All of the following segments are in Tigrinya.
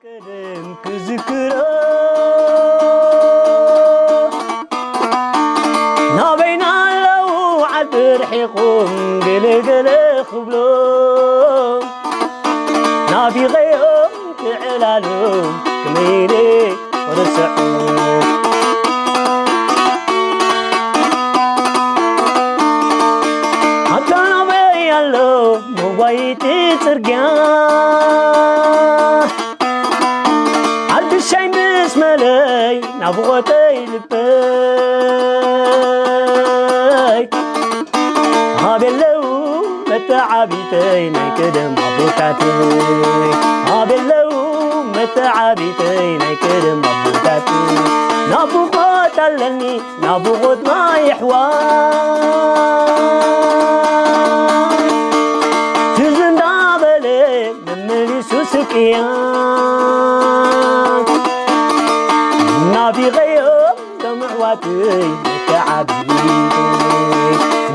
ቀደም ክዝክሮ ናበይና ኣለዉ ዓዲ ርሒቑም ገለ ገለ ክብሎ ናፊቐዮም ክዕላሉ ክመይለ ወረሰዑ ኣታ ናበይ ኣሎ መጓይቲ ጽርግያ ሓድሻይ ምስ መለይ ናፍቖተይ ልበይ ኣበለው መተዓቢተይ ናይ ቀደም ኣቦታተይ ኣበለው መተዓቢተይ ናይ ቀደም ኣቦታተይ ናፍቖት ኣለኒ ናፍቖት ናይ ኣሕዋት ትዝ እንዳበለ መመሊሱ ስቅያት ናፊቐዮም ቶም ኣሕዋተይ መተዓቢተይ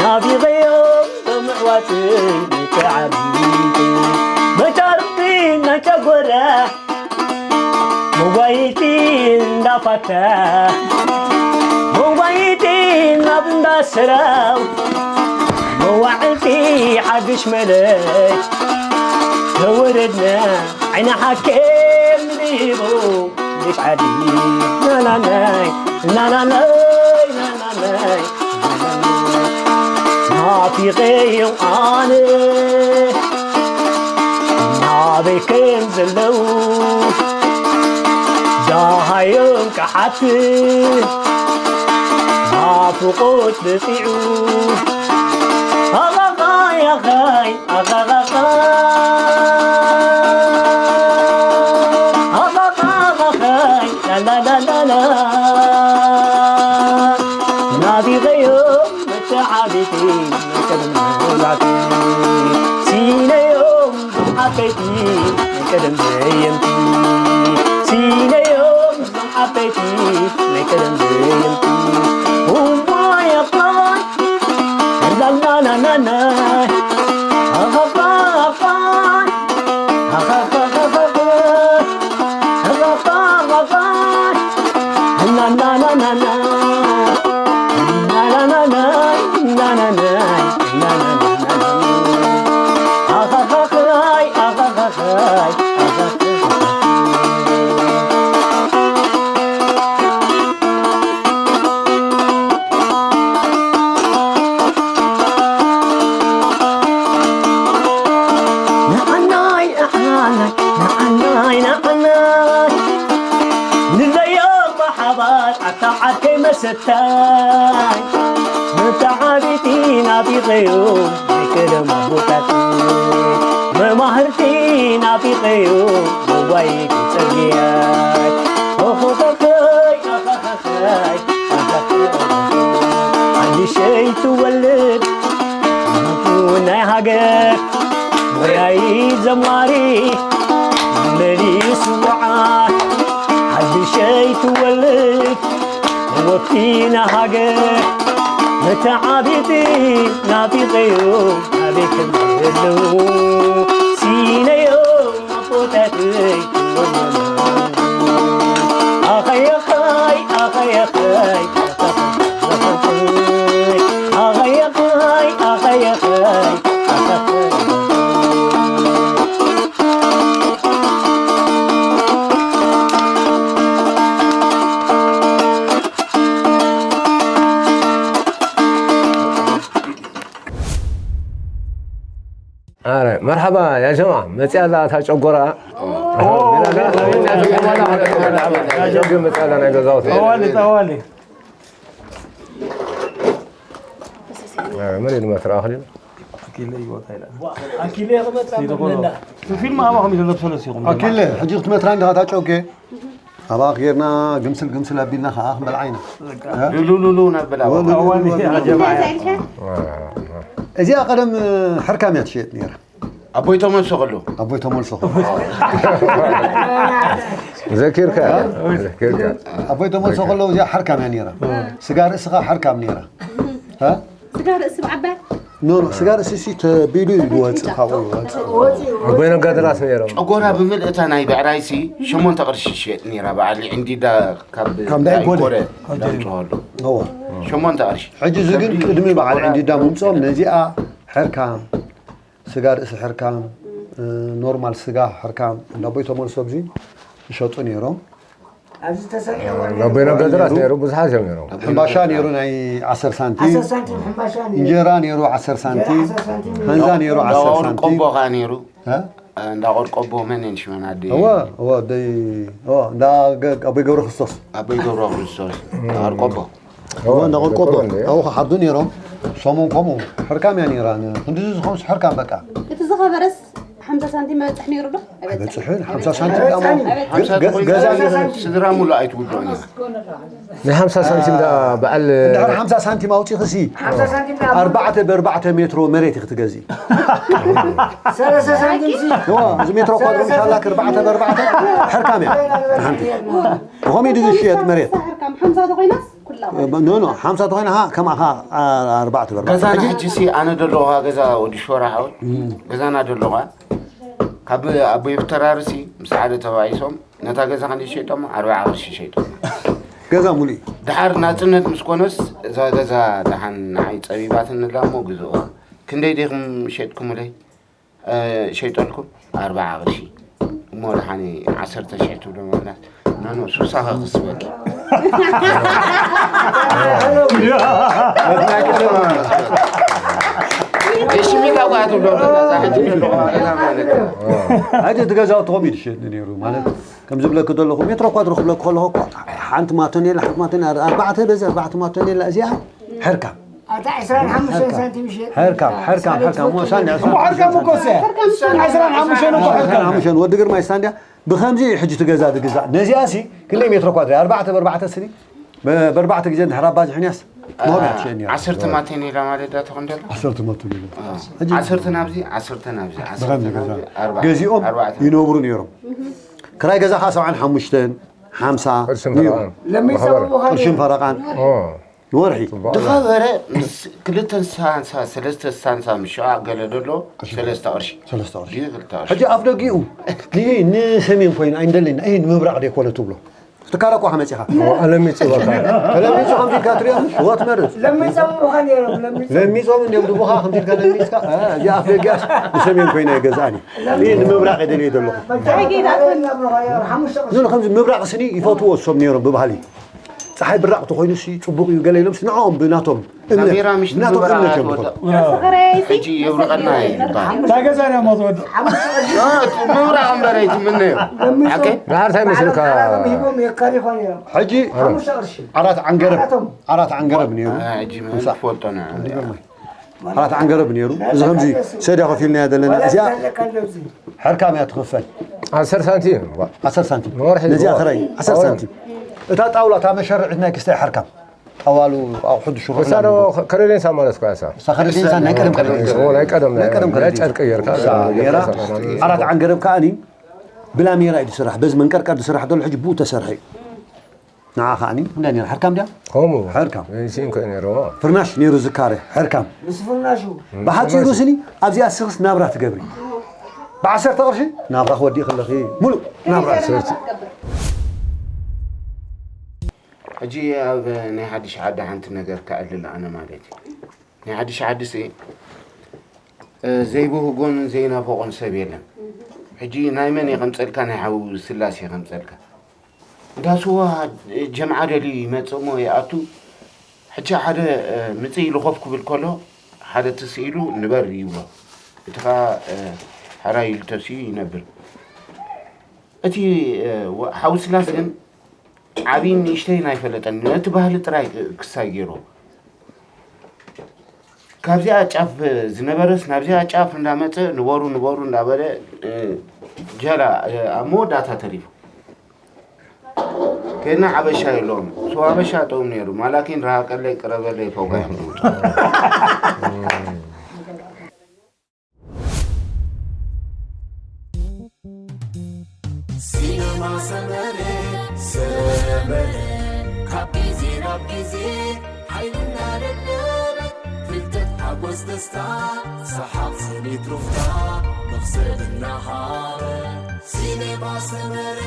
ናፊቐዮም ቶም ኣሕዋተይ መተዓቢተይ መጫርቕቲ ናይ ጨጎራ መዋይቲ እንዳፋታ መዋይቲ ናብ እንዳሰራው መዋዕልቲ ሓድሽ መለይ ተወረድና ዓይኒ ሓኬም ንቡ ልሽ ዓዲ ናናናይ ናናናይ ናናናይ ናፊቐዮም ኣነ ናበይ ከም ዘለዉ ዳሃዮም ክሓትት ናፍቖት በጺዑ ኣኻኻይ ኣኻይ ኣኻኻኻ ኣኻኻኻይ ላላላላላ ናፊቐዮም መተዓቢቲ ናይ ቀደም መብዛዕቲ ሲነዮም ዓበይቲ ናይ ቀደም ዘየምቲ ሲነዮም ዓበይቲ ናይ ቀደም ዘየምቲ እዋይ ኣባይ ላላላላላ ኣኻኻ ኣባይ ኣኻኻ ኣኻኻ ኣኻኻ ኣባይ ናናናናና ንዓናይ ንዓናይ ንዓናይ ንዓናይ ንለዮ ብሓባር ኣታ ዓርከይ መሰታይ መተዓቢቲ ናፊቐዮ ናይ ቀደም ኣቦታት መማህርቲ ናፊቐዮ መዋይዲ ጸግያይ ኦኾኾኾይ ኣኻኻኻይ ኣኻኻኻይ ሓድሸይ ትወልድ ናይ ሃገር ወያይ ዘማሪ መሊሱ ወዓል ሓድሸይ ትወልድ ወኪና ሃገር መተዓቢቲ ናፊቐዮ ኣበይ ከም ዘለዉ ሲነዮ ኣቦታተይ ኣኸይ ኣኸይ ኣኸይ ኣኸይ ኣኸይ ኣኸይ ኣኸይ ኣኸይ ኣረ መርሓባ ያ ጀማ መፅያ ኣላ እታ ጨጎራ ጨጎ መፅያ ኣላ ናይ ገዛውት ጠዋሊ ጠዋሊ መን ድማ ትረኣ ክሊሉ ኣኪለ ይወታ ኢላ ኣኪለ ክመጣ ፊልም ኣባኹም ይዘለብ ሰለስ ኢኹም ኣኪለ ሕጂ ክትመትራ እንዲኻ እታ ጨጎ ኣባኽ ጌርና ግምስል ግምስል ኣቢልና ከዓ ክንበልዓ ኢና ሉሉሉሉ ነብላ እዚኣ ቀደም ሕርካም እያ ትሸየጥ ነይራ ኣቦይ ተመልሶ ከሎ። ኣቦይ ተመልሶ ከሎ። ዘኪርካ ዘኪርካ ኣቦይ ተመልሶ ከሎ እዚኣ ሕርካም እያ ነይራ። ስጋ ርእስኻ ሕርካም ነይራ። እ? ስጋ ርእሲ ብዓባይ ኖ ኖ ስጋ ርእሲ ሲ ተቢሉ እዩ ዝወፅእ ካብኡ ይወፅእ። ኣቦይ ነጋ ድራስ ነይሮም። ጨጎራ ብምልእታ ናይ ብዕራይሲ ሸሞንተ ቅርሺ ትሸጥ ነይራ። በዓል ዕንዲዳ ካብ ካብ እንዳይ ጎደ። ጎደ ዘምፅኦሉ እዎ ሸሞንተ ቅርሺ። ሕጂ እዚ ግን ቅድሚ በዓል ዕንዲዳ ምምፅኦም ነዚኣ ሕርካም ስጋ ርእሲ ሕርካም፣ ኖርማል ስጋ ሕርካም እንዳ ኣቦይ ተመልሶ ኣብዚ ይሸጡ ነይሮም። ኣብዚ ተሰሪሑ ኣቦይ ነጋ ድራስ ነይሩ ብዙሓት እዮም ነይሮም። ሕምባሻ ነይሩ ናይ ዓሰርተ ሳንቲም፣ ዓሰርተ ሳንቲም ሕምባሻ ነይሩ። እንጀራ ነይሩ ዓሰርተ ሳንቲም፣ ዓሰርተ ሳንቲም ነይሩ። ሃንዛ ነይሩ ዓሰርተ ሳንቲም። ቆቦ ኸዓ ነይሩ። እ? እንዳ ቆርቆቦ መን እየን ሽመን ኣደ? እወ እወ ደይ እወ እንዳ ገ- ኣቦይ ገብረ ክርስቶስ ኣቦይ ገብረ ክርስቶስ እንዳ ቆርቆቦ። እወ እንዳ ቆርቆቦ ኣብኡ ክሓርዱ ነይሮም። ሰሙን ከምኡ ሕርካም እያ ነይራ። ክንድዚ ዝኾንስ ሕርካም በቃ። እቲ ዝኸበረስ ሓምሳ ሳንቲም መበፅሕ ነይሩ ዶ? ኣይበፅሕን። ኣይበፅሕን ሓምሳ ሳንቲም ዳሞ ሓምሳ ገ- ተኾይኑ ገዛ ነይሩ። ስድራ ሙሉ ኣይትውድኦን እያ። ናይ ሓምሳ ሳንቲም ዳ በዓል እንድሕር ሓምሳ ሳንቲም ኣውፂኽሲ ኣርባዕተ ብኣርባዕተ ሜትሮ መሬት ኢኺ ትገዝኢ። ሰለስተ ሳንቲም ሲ እዋ እዚ ሜትሮ ኳድሮ ምሻላክ ኣርባዕተ ብኣርባዕተ ሕርካም እያ ሓንቲ ብኸመይ ድዩ ዝሽየጥ መሬት ሕርካም ሓምሳ ተኾይናስ ኩላ ኖ ኖ ሓምሳ ተኾይና ኸዓ ከማኻ ኣርባዕተ ብኣርባዕተ ገዛና ሕጂ ሕጂ ሲ ኣነ ደለኹ ገዛ ወዲ ሾራ ሓወይ ገዛና ደለኹ ካብ ኣቦይ ብተራርሲ ምስ ሓደ ተባኢሶም ነታ ገዛ ክንዲ ሸይጦማ ኣርብዓ ቅርሺ ሸይጦማ። ገዛ ሙሉእ እዩ። ደሓር ናጽነት ምስ ኮነስ እዛ ገዛ ደሓን ንዓይ ጸቢባትኒ ኣላ እሞ ግዝኡዋ። ክንደይ ዲኹም ሸጥኩምለይ? እ፣ ሸይጠልኩም ኣርብዓ ቅርሺ። እሞ ደሓን ዓሰርተ ሽሕ ትብሎ ማለት ኖ ኖ ሱሳ ከክስበኪ። የሽሚት ኣጓ ትብሎ ነዛ ሕጂ ዘለኹ ገዛ ማለት እዩ። ሕጂ እቲ ገዛውቲ ከምኡ እዩ ዝሸጥ ነይሩ ማለት ከም ዝብለኪ ዘለኹ ሜትሮ እኳ ዝረኽብለኪ ከለኹ እኮ ሓንቲ ማቶኔላ ሓንቲ ማቶኔላ ኣርባዕተ በዚ ኣርባዕተ ማቶኔላ እዚኣ ሕርካም ኣታ ዕስራን ሓሙሽተን ሳንቲም ይሸጥ ሕርካም ሕርካም ሕርካም ወሳኒ እሞ ሕርካም እኮ እሰ ዕስራን ሓሙሽተን እኮ ሕርካም ሓሙሽተን ወዲ ግርማይ ሳንድያ ብኸምዚ እዩ ሕጂ ትገዛ ዝግዛእ ነዚኣ ሲ ክንደይ ሜትሮ ኳድሪ ኣርባዕተ ብኣርባዕተ ስኒ ብኣርባዕተ ግዜ እንድሕር ኣባዚሕንያስ መሆብ እያ ትሸጥ ነይራ ዓሰርተ ማቴኔላ ማለት ዳ ተኾን ደሎ ዓሰርተ ማቴኔላ ዓሰርተ ናብዚ ዓሰርተ ናብዚ ዓሰርተ ብኸምዚ ገዛ ናብዚ ኣርባዕተ ገዚኦም ኣርባዕተ ይነብሩ ነይሮም ክራይ ገዛ ከዓ ሰብዓን ሓሙሽተን ሓምሳ ቅርሽን ነይሩ ፈረቓን ለሚት ጸበቦ ቅርሽን ፈረቓን ንወርሒ ዝኸበረ ምስ ክልተ ሳንሳ ሰለስተ ሳንሳ ምስ ሸቓቕ ገለ ደሎ ሰለስተ ቅርሺ ሰለስተ ቅርሺ ድዩ ክልተ ቅርሺ ሕጂ ኣፍ ደጊኡ ይሄ ንሰሜን ኮይኑ ኣይንደለና ይሄ ንምብራቕ ደይኮነ ትብሎ ትካረ እኳ ከመፂኻ ኣለሚፁ በካ ተለሚፁ ከምዚ ኢልካ ትሪኦ ሽወት መርፅ ለሚፆም እኳ ነይሮም ለሚፆም ለሚፆም እንዲኦም ድቡኻ ከምዚ ኢልካ ለሚፅካ እዚ ኣፍ ደጊኣስ ንሰሜን ኮይና ይገዝኣኒ ይህ ንምብራቕ የደልየ ዘለኹ ሓሙሽተ ቅርሺ ንሉ ከምዚ ምብራቕ ስኒ ይፈትዎ እሶም ነይሮም ብባህሊ ፀሓይ ብራቕ ተኾይኑ ሲ ፅቡቕ እዩ ገለ ኢሎም ንዕኦም ብናቶም እምነት ካሜራ ምሽ ብናቶም እምነት እዮም ዝኸዱ። ሕጂ የብርቐና ይባል እንታይ ገዛ ድያ እሞ ትወድቕ ምብራቕ እምበር ኣይትምነዮ ሓቀይ ዳርታይ መስልካ ሂቦም የካሪ ኾን እዮም ሕጂ ሓሙሽተ ቅርሺ ዓራት ዓንገረብ ዓራት ዓንገረብ ነይሩ ሕጂ መን ትፈልጦ ንዓ ዓራት ዓንገረብ ነይሩ እዚ ከምዚ ሰድያ ከፊልናያ ዘለና እዚኣ ሕርካም እያ ትኽፈል ዓሰርተ ሳንቲም ዓሰርተ ሳንቲም ንወርሒ ነዚኣ ዝወ- ክራይ ዓሰርተ ሳንቲም እታ ጣውላ እታ መሸርዒት ናይ ክስታይ ሕርካም ኣዋሉ ኣቑሑት ዝሽርሑ እሳ ዶ ከረዴንሳ ማለት እኮ እያ እሳ እሳ ከረዴንሳ ናይ ቀደም ከረዴንሳ ናይ ቀደም ናይ ቀደም ናይ ከረዴንሳ ጨርቂ ጌርካ እሳ ጌራ ዓራት ዓንገረብ ከዓኒ ብላሜራ እዩ ዝስራሕ በዚ መንቀርቀር ዝስራሕ ዘሎ ሕጂ ብኡ ተሰርሐ እዩ ንዓ ከዓኒ እንታይ ነይራ ሕርካም ድያ ከምኡ ሕርካም ሲንኮ ነይርዎ ፍርናሽ ነይሩ ዝካረ ሕርካም ምስ ፍርናሹ ብሓፂሩ ስኒ ኣብዚኣ ስኽስ ናብራ ትገብሪ ብዓሰርተ ቅርሺ ናብራ ክወዲእ ከለኺ ሙሉእ ናብራ ሰርቲ ሕጂ ኣብ ናይ ሓድሽ ዓዲ ሓንቲ ነገር ከዕልል ኣነ ማለት እዩ ናይ ሓድሽ ዓዲ ሲ ዘይብህጎን ዘይናፈቆን ሰብ የለን ሕጂ ናይ መን የኸምፀልካ ናይ ሓው ስላስ የኸምፀልካ እንዳ ስዋ ጀምዓ ደልዩ ይመፅእ እሞ ይኣቱ ሕጂ ሓደ ምፅእ ኢሉ ኮፍ ክብል ከሎ ሓደ ትስእ ኢሉ ንበር ይብሎ እቲ ከዓ ሕራይ ኢሉ ተሲኡ ይነብር እቲ ሓው ስላስ ግን ዓብይን ንእሽተይን ኣይፈለጠን ነቲ ባህሊ ጥራይ ክሳይ ገይርዎ ካብዚኣ ጫፍ ዝነበረስ ናብዚኣ ጫፍ እንዳመፀ ንበሩ ንበሩ እንዳበለ ጀላ ኣብ መወዳእታ ተሪፉ ከና ዓበሻ የለዎም ስው ኣበሻ ጠውም ነይሩ ማላኪን ረሃቀለይ ቅረበለይ ፈጓ እዮም ዝውጡ ሲነማ ሰመረ ሰመረ ካብ ግዜ ናብ ግዜ ሓይልና ደለበ ፍልጠት ሓጎስ ደስታ ሰሓቕ ስኒት ሩፍታ መኽሰብ እናሃበ ሲነማ ሰመረ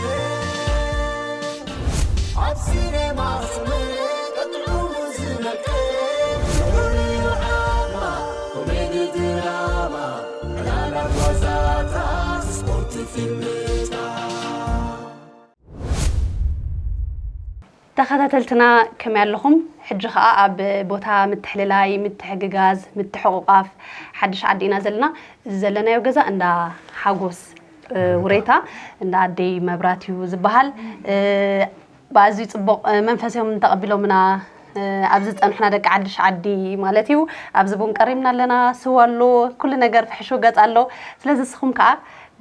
ኣብ ሲነማ ሰመረ ቀጥዑ ዝመቀ ዝዕብዩ ዓማ ኮሜዲ ድራማ ዕላላት ዋዛታት ስፖርት ፊልምታት ተኸታተልትና ከመይ ኣለኹም? ሕጂ ኸኣ ኣብ ቦታ ምትሕልላይ፣ ምትሕግጋዝ፣ ምትሕቑቓፍ ሓድሽ ዓዲ ኢና ዘለና። እዚ ዘለናዮ ገዛ እንዳ ሓጎስ ውሬታ እንዳ ኣደይ መብራት እዩ ዝበሃል። ብኣዝዩ ጽቡቕ መንፈስ እዮም ተቐቢሎምና። ኣብዚ ዝጸንሑና ደቂ ሓድሽ ዓዲ ማለት እዩ። ኣብዚ ቡን ቀሪብና ኣለና፣ ስዋ ኣሎ፣ ኩሉ ነገር ፍሕሹ ገጽ ኣሎ። ስለዚ ንስኹም ከኣ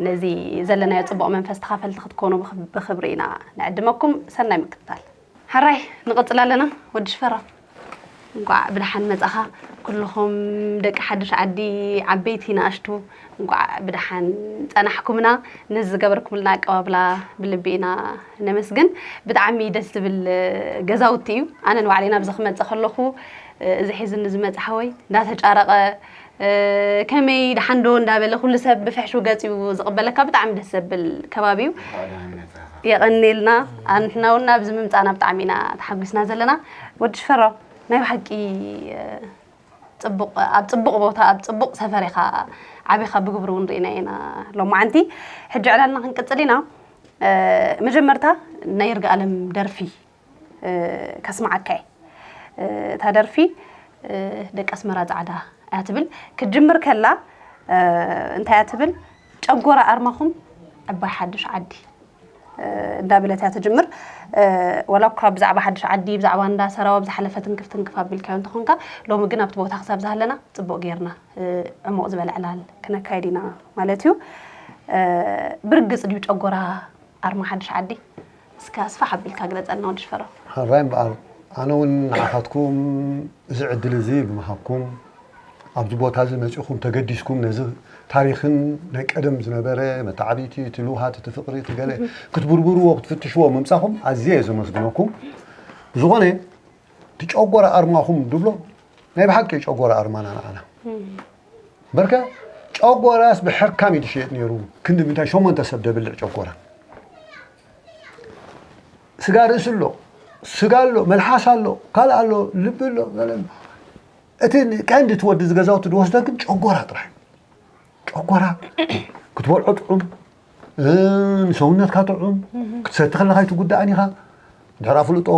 ነዚ ዘለናዮ ጽቡቕ መንፈስ ተኻፈልቲ ክትኮኑ ብኽብ- ብኽብሪ ኢና ንዕድመኩም። ሰናይ ምክትታል። ሕራይ ንቕጽል ኣለና። ወዲ ሽፈራው እንቋዕ ብደሓን መጻኻ። ኩልኹም ደቂ ሓድሽ ዓዲ ዓበይቲ ንኣሽቱ እንቋዕ ብደሓን ጸናሕኩምና። ነዚ ዝገበርኩምልና ኣቀባብላ ብልቢ ኢና ነመስግን። ብጣዕሚ ደስ ዝብል ገዛውቲ እዩ። ኣነ ንባዕለይ ናብዚ ክመጽእ ከለኹ እዚ ሒዙኒ ዝመጽእ ሓወይ እንዳተጫረቐ ከመይ ደሓን ዶ እንዳበለ ኩሉ ሰብ ብፍሕሹ ገጽ እዩ ዝቕበለካ። ብጣዕሚ ደስ ዘብል ከባቢ እዩ። የቐንየልና። ኣንሕና እውን ኣብዚ ምምጻእና ብጣዕሚ ኢና ተሓጒስና ዘለና። ወዲ ሽፈራው ናይ ብሓቂ ጽቡቕ ኣብ ጽቡቕ ቦታ ኣብ ጽቡቕ ሰፈር ኢኻ ዓቢኻ ብግብሪ እውን ርኢና ኢና ሎማዓንቲ። ሕጂ ዕላልና ክንቅጽል ኢና። መጀመርታ ናይ ይርጋኣለም ደርፊ ከስምዓካ እየ። እታ ደርፊ ደቂ ኣስመራ ጻዕዳ እያ ትብል። ክትጅምር ከላ እንታይ እያ ትብል? ጨጎራ ኣርማኹም ዕባይ ሓድሽ ዓዲ እንዳበለት እያ ትጅምር። ወላ እኳ ብዛዕባ ሓድሽ ዓዲ ብዛዕባ እንዳ ሰራው ኣብ ዝሓለፈ ትንክፍ ትንክፍ ኣቢልካዮ እንተኾንካ ሎሚ ግን ኣብቲ ቦታ ክሳብ ዝሃለና ጽቡቕ ጌርና ዕሙቕ ዝበለ ዕላል ክነካይድ ኢና ማለት እዩ። ብርግጽ ድዩ ጨጎራ ኣርማ ሓድሽ ዓዲ? እስከ ኣስፋሕ ኣቢልካ ግለጸልና ወዲ ሽፈራው። ሕራይ እምበኣር ኣነ እውን ንዓኻትኩም እዚ ዕድል እዚ ብምሃብኩም ኣብዚ ቦታ እዚ መጺኹም ተገዲስኩም ነዚ ታሪኽን ናይ ቀደም ዝነበረ መተዓብይቲ እቲ ልውሃት እቲ ፍቕሪ እቲ ገለ ክትብርብርዎ ክትፍትሽዎ ምምጻኹም ኣዝየ እየ ዘመስግነኩም። ብዝኾነ እቲ ጨጎራ ኣርማኹም ድብሎ ናይ ብሓቂ ጨጎራ ኣርማና ንዓና በርከ ጨጎራስ ብሕርካም እዩ ዝሽየጥ ነይሩ። ክንዲ ምንታይ ሸሞንተ ሰብ ደብልዕ ጨጎራ ስጋ ርእሲ ኣሎ፣ ስጋ ኣሎ፣ መልሓስ ኣሎ፣ ካልእ ኣሎ፣ ልቢ ኣሎ፣ ገለ ኣሎ። እቲ ቀንዲ እቲ ወዲ ዝገዛውቲ ዝወስዶ ግን ጨጎራ ጥራሕ እዩ። ጨጎራ ክትበልዖ ጥዑም፣ ንሰውነትካ ጥዑም፣ ክትሰቲ ከለኻ ኣይትጉዳእን ኢኻ። ድሕር ኣፍልጦ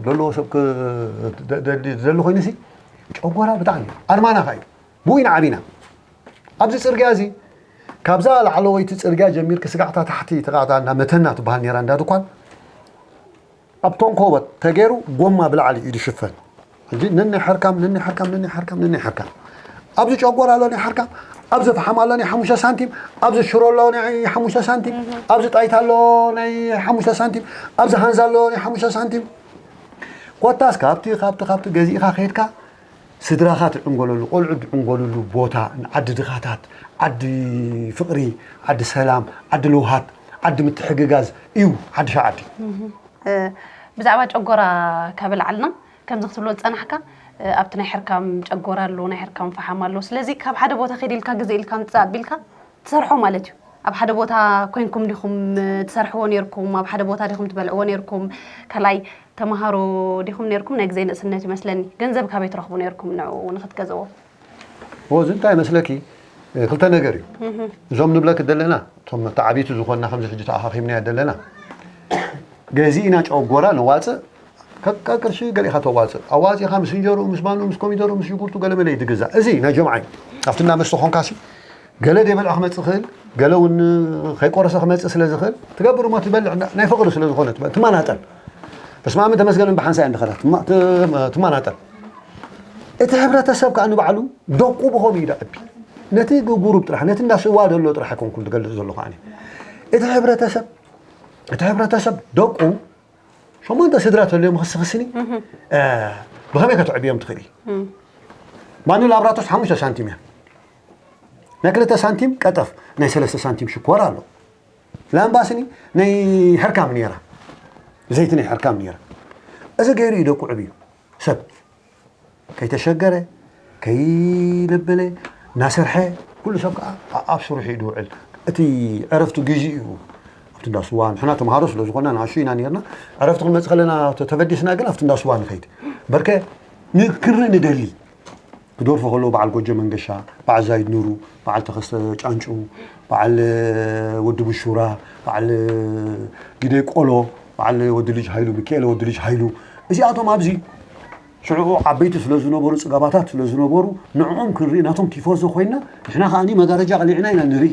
ዘለዎ ሰብ ክደሊ ዘሎ ኮይኑሲ ጨጎራ ብጣዕሚ ኣርማና ኸ እዩ። ብኡ ኢና ዓቢና። ኣብዚ ጽርግያ እዚ ካብዛ ላዕለወይቲ ጽርግያ ጀሚርኪ ስጋዕታ ታሕቲ ተቃዕታ እንዳ መተና ትበሃል ነይራ እንዳ ድኳን ኣብ ቶንኮበት ተገይሩ ጎማ ብላዕሊ እዩ ዝሽፈን። ሕጂ ነናይ ሕርካም ነናይ ሕርካም ነናይ ሕርካም ነናይ ሕርካም ኣብዚ ጨጎራ ኣሎ ናይ ሕርካም ኣብዚ ፈሓም ኣሎ ናይ ሓሙሽተ ሳንቲም ኣብዚ ሽሮ ኣሎ ናይ ሓሙሽተ ሳንቲም ኣብዚ ጣይታ ኣሎ ናይ ሓሙሽተ ሳንቲም ኣብዚ ሃንዛ ኣሎ ናይ ሓሙሽተ ሳንቲም ኮታስ ካብቲ ካብቲ ካብቲ ገዚእኻ ከይድካ ስድራኻ ትዕንገለሉ፣ ቆልዑ ዝዕንገሉሉ ቦታ፣ ዓዲ ድኻታት፣ ዓዲ ፍቕሪ፣ ዓዲ ሰላም፣ ዓዲ ልውሃት፣ ዓዲ ምትሕግጋዝ እዩ ሓድሽ ዓዲ። ብዛዕባ ጨጎራ ካብ ኣልዓልና ከምዚ ክትብሎ ዝጸናሕካ ኣብቲ ናይ ሕርካም ጨጎራ ኣሎ፣ ናይ ሕርካም ፈሓም ኣሎ። ስለዚ ካብ ሓደ ቦታ ከይደ ኢልካ ግዘ ኢልካ ምጽእ ኣቢልካ ትሰርሖ ማለት እዩ። ኣብ ሓደ ቦታ ኮይንኩም ዲኹም ትሰርሕዎ ነይርኩም? ኣብ ሓደ ቦታ ዲኹም ትበልዕዎ ነይርኩም? ካልኣይ ተምሃሮ ዲኹም ነይርኩም? ናይ ግዜ ንእስነት ይመስለኒ። ገንዘብ ካበይ ትረኽቡ ነይርኩም ንዕኡ ንኽትገዝእዎ? ዎ እዚ እንታይ መስለኪ ክልተ ነገር እዩ። እዞም ንብለኪ ዘለና እቶም መተዓቢቲ ዝኾንና ከምዚ ሕጂ ተኣኻኺብናዮ ዘለና ገዚእና ጨጎራ ነዋፅእ ከቃ ቅርሺ ገሊኻ ተዋፅእ ኣዋፂኻ ምስ እንጀርኡ ምስ ባንኡ ምስ ኮሚደሩ ምስ ሽጉርቱ ገለመለ እዩ ዝግዛእ። እዚ ናይ ጀምዓ እዩ። ኣብቲ እንዳ መስተ ኾንካሲ ገለ ዘይበልዐ ክመፅእ ይኽእል፣ ገለ እውን ከይቆረሰ ክመፅእ ስለ ዝኽእል ትገብር እሞ ትበልዕ ናይ ፍቕሪ ስለ ዝኾነ ትማናጠል። በስመ ኣብን ተመስገንን ብሓንሳእ እየን ዝኸዳ ትማናጠል። እቲ ሕብረተሰብ ከዓ ንባዕሉ ደቁ ብኸምኡ እዩ ደዕቢ። ነቲ ጉሩብ ጥራሕ ነቲ እንዳ ስዋ ዘሎ ጥራሕ ኣይኮንኩን ዝገልፅ ዘለኹ ኣነ። እቲ ሕብረተሰብ እቲ ሕብረተሰብ ደቁ ሸሞንተ ስድራ ተልዮም ክስኽስኒ ብኸመይ ከተዕብዮም ትኽእል? ማኑ ላብራቶስ ሓሙሽተ ሳንቲም እያ። ናይ ክልተ ሳንቲም ቀጠፍ ናይ ሰለስተ ሳንቲም ሽኮር ኣሎ። ላምባስኒ ናይ ሕርካም ነይራ፣ ዘይቲ ናይ ሕርካም ነይራ። እዚ ገይሩ እዩ ደቁ ዕብዩ ሰብ። ከይተሸገረ፣ ከይለበለ፣ እናሰርሐ፣ ኩሉ ሰብ ከዓ ኣብ ስርሑ እዩ ዝውዕል። እቲ ዕረፍቱ ግዜ እዩ። ኣብቲ እንዳ ስዋ ንሕና ተምሃሮ ስለ ዝኾና ንኣሽቱ ኢና ነርና። ዕረፍቲ ክንመፅእ ከለና ተበዲስና ግን ኣብቲ እንዳ ስዋ ንኸይድ። በርከ ንክርኢ ንደሊ። ክደርፉ ከለዉ በዓል ጎጆ መንገሻ፣ በዓል ዛይድ ኑሩ፣ በዓል ተኸስተ ጫንጩ፣ በዓል ወዲ ብሹራ፣ በዓል ግደይ ቆሎ፣ በዓል ወዲ ልጅ ሃይሉ፣ ሚካኤል ወዲ ልጅ ሃይሉ፣ እዚኣቶም ኣብዚ ሽዑ ዓበይቲ ስለ ዝነበሩ፣ ፅጋባታት ስለ ዝነበሩ፣ ንዕኦም ክንርኢ ናቶም ቲፎዞ ኮይና፣ ንሕና ከዓኒ መጋረጃ ቀሊዕና ኢና ንርኢ።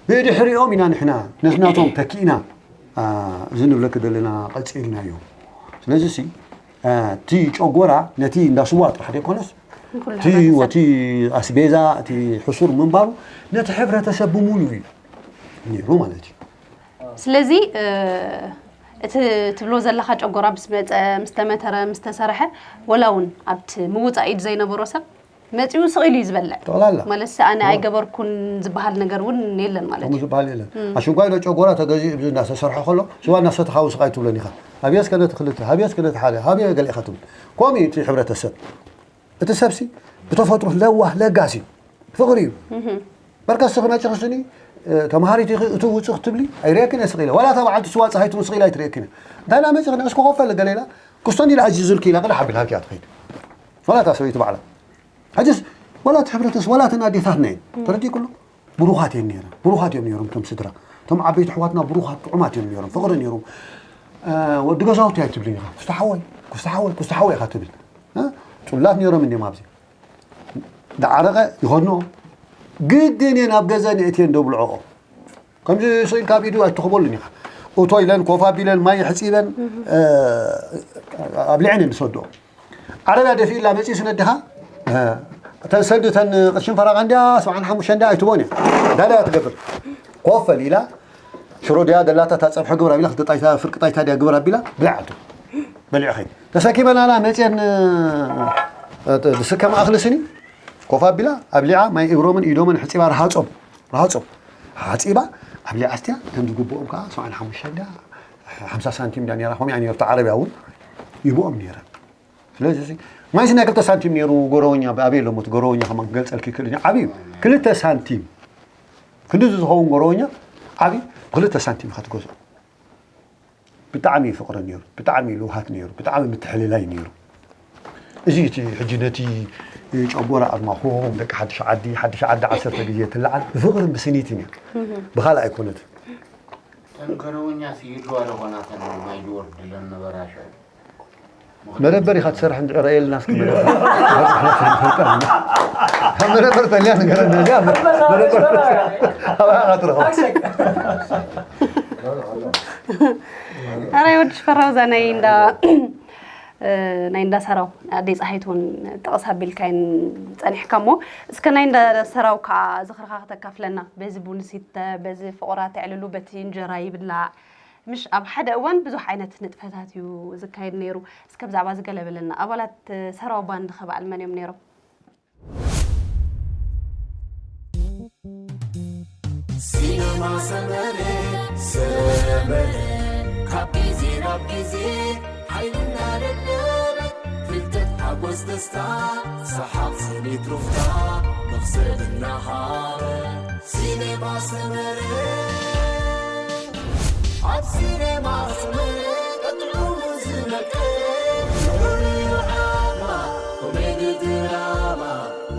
ብድሕሪኦም ኢና ንሕና ነዚ ናቶም ተኪእና፣ እዚ ንብለኪ ዘለና ቀፂልናዮ። ስለዚ ሲ እቲ ጨጎራ ነቲ እንዳ ስዋ ጥራሕ ዘይኮነስ እቲ ኣስቤዛ እቲ ሕሱር ምንባሩ ነቲ ሕብረተሰብ ብምሉኡ እዩ ነይሩ ማለት እዩ። ስለዚ እቲ ትብሎ ዘለኻ ጨጎራ ምስ መፀ ምስ ተመተረ ምስ ተሰረሐ ወላ እውን ኣብቲ ምውፃእ ኢድ ዘይነበሮ ሰብ መፂኡ ስቕ ኢሉ እዩ ዝበልዕ። ጠቕላላ። ማለት ኣነ ኣይገበርኩን ዝበሃል ነገር እውን የለን ማለት ከምኡ እዩ። ዝበሃል የለን። ኣሽንኳይ ዶ ጨጎራ ተገዚኡ ብዚ እናተሰርሐ ከሎ ስዋ እናሰተኻ ውስቕ ኣይትብሎን ኢኻ። ሃብየ እስከ ነቲ ክልተ፣ ሃብየ እስከ ነቲ ሓደ፣ ሃብየ ገለ ኢኻ ትብል። ከምኡ እዩ እቲ ሕብረተሰብ። እቲ ሰብሲ ብተፈጥሮ ለዋህ ለጋስ እዩ። ፍቕሪ እዩ። በርከ እስኺ መፂኺ ስኒ ተምሃሪት ኢኺ እትው ውፅእ ክትብሊ ኣይርእየክን እየ ስቕ ኢለ። ዋላ እታ በዓልቲ ስዋ ፀሃይ ትውን ስቕ ኢላ ኣይትርእየክን እያ። እንታይ ኢላ መፂኺ ንዕስኪ ኮፍ በሊ ገለ ኢላ ክስቶኒ ኢላ ኣዚዙልኪ ኢላ ቅድሕ ኣቢላ ሃብኪ እያ ትኸይድ። ዋላ እታ ሰበይቲ ባዕላ። ሕጅስ ዋላ እቲ ሕብረተስ ዋላ እተን ኣዴታትና እየን ተረዲእኩ ኣሎ ብሩኻት እየን ነይረን ብሩኻት እዮም ነይሮም እቶም ስድራ እቶም ዓበይቲ ኣሕዋትና ብሩኻት ጥዑማት እዮም ነይሮም ፍቕሪ ነይሮም ወዲ ገዛውቲ ኣይትብልን ኢኻ ኩስታ ሓወይ ኩስታ ሓወይ ኩስታ ሓወይ ኢኻ ትብል ጽላት ነይሮም እንዲዮም ኣብዚ ዳዓረቐ ይኸድንኦ ግድን እየን ኣብ ገዛ ንእትየን ደብልዕኦ ከምዚ ስኢልካ ኣብ ኢዱ ኣይትኽበሉን ኢኻ። እቶ ኢለን ኮፍ ኣቢለን ማይ ኣሕጺበን ኣብሊዐን እየን ዝሰድኦ። ዓረብያ ደፊእላ መጺኡ ስነድኻ እተን ሰንዲ እተን ቅርሽን ፈረቓ እንድያ ሰብዓን ሓሙሽተን እንድያ ኣይትቦን እያ። እንታይ ደኣ ትገብር? ኮፍ በል ኢላ ሽሮ ድያ ደላታ እታ ጸብሒ ግብር ኣቢላ ክልተ ጣይታ ፍርቂ ጣይታ ድያ ግብር ኣቢላ ብልዓቶ። በሊዕኺ። ተሰኪመናላ መጺአን ዝስከም ኣኽሊ ስኒ ኮፍ ኣቢላ ኣብሊዓ ማይ እግሮምን ኢዶምን ሕጺባ ረሃጾም። ረሃጾም ሓጺባ ኣብሊዓ ኣስትያ እተን ዝግብኦም ከኣ ሰብዓን ሓሙሽተን ድያ ሓምሳ ሳንቲም ድያ ነይራ ከምኡ እያ ነይርታ ዓረብያ እውን ይብኦም ነይረን ስለዚ ማይስ ናይ ክልተ ሳንቲም ነይሩ ጎረወኛ ኣበይ ኣለሞ እቲ ጎረወኛ ከማን ክገልጸልኪ ይክእል ዓብዩ ክልተ ሳንቲም ክንድዚ ዝኸውን ጎረወኛ ዓብዩ ብክልተ ሳንቲም ኢኻ ትገዝኦ ብጣዕሚ እዩ ፍቕሪ ነይሩ፣ ብጣዕሚ እዩ ልውሃት ነይሩ፣ ብጣዕሚ ምትሕልላይ ነይሩ። እዚ እቲ ሕጂ ነቲ ጨጎራ ኣዝማኹም ደቂ ሓድሽ ዓዲ፣ ሓድሽ ዓዲ ዓሰርተ ግዜ ትለዓል ብፍቕርን ብስኒትን እያ። ብኻልእ ኣይኮነትን። ተንከረውኛ ስይድዋ ደኾናተን ማይ ድወርድለን ነበራ ሽዑ። መደበር ኢኻ ትሰርሕ እንድዒ ረእየልና እስኪ መደበር ካብ መደበር ተልያ ንገረና እዚኣ መደበር ኣባኻ ትረኸብ ኣራይ ወዲ ሽፈራው እዛ ናይ እንዳ ናይ እንዳ ሰራው ኣደይ ፀሃይት እውን ጥቕስ ኣቢልካይን ፀኒሕካ እሞ እስከ ናይ እንዳ ሰራው ከዓ ዝኽርኻ ከተካፍለና በዚ ቡን ሲተ በዚ ፍቑራ ተዕልሉ በቲ እንጀራ ይብላዕ ምሽ ኣብ ሓደ እዋን ብዙሕ ዓይነት ንጥፈታት እዩ ዝካየድ ነይሩ። እስከ ብዛዕባ እዚ ገለ በለና። ኣባላት ሰራው ባንድ ኸ በዓል መን እዮም ነይሮም? ሲነማ ሰመረ ሰመረ ካብ ግዜ ናብ ግዜ ሓይልና ደለበ ፍልጠት ሓጎስ ደስታ ሰሓቕ ስኒት ሩፍታ መኽሰብ እናሃበ ሲነማ ሰመረ ኣብ ሲነማ ኣስመረ ቀጥዑ ዝነቀ ፍቕሪ ዓማ ኮሜዲ ድራማ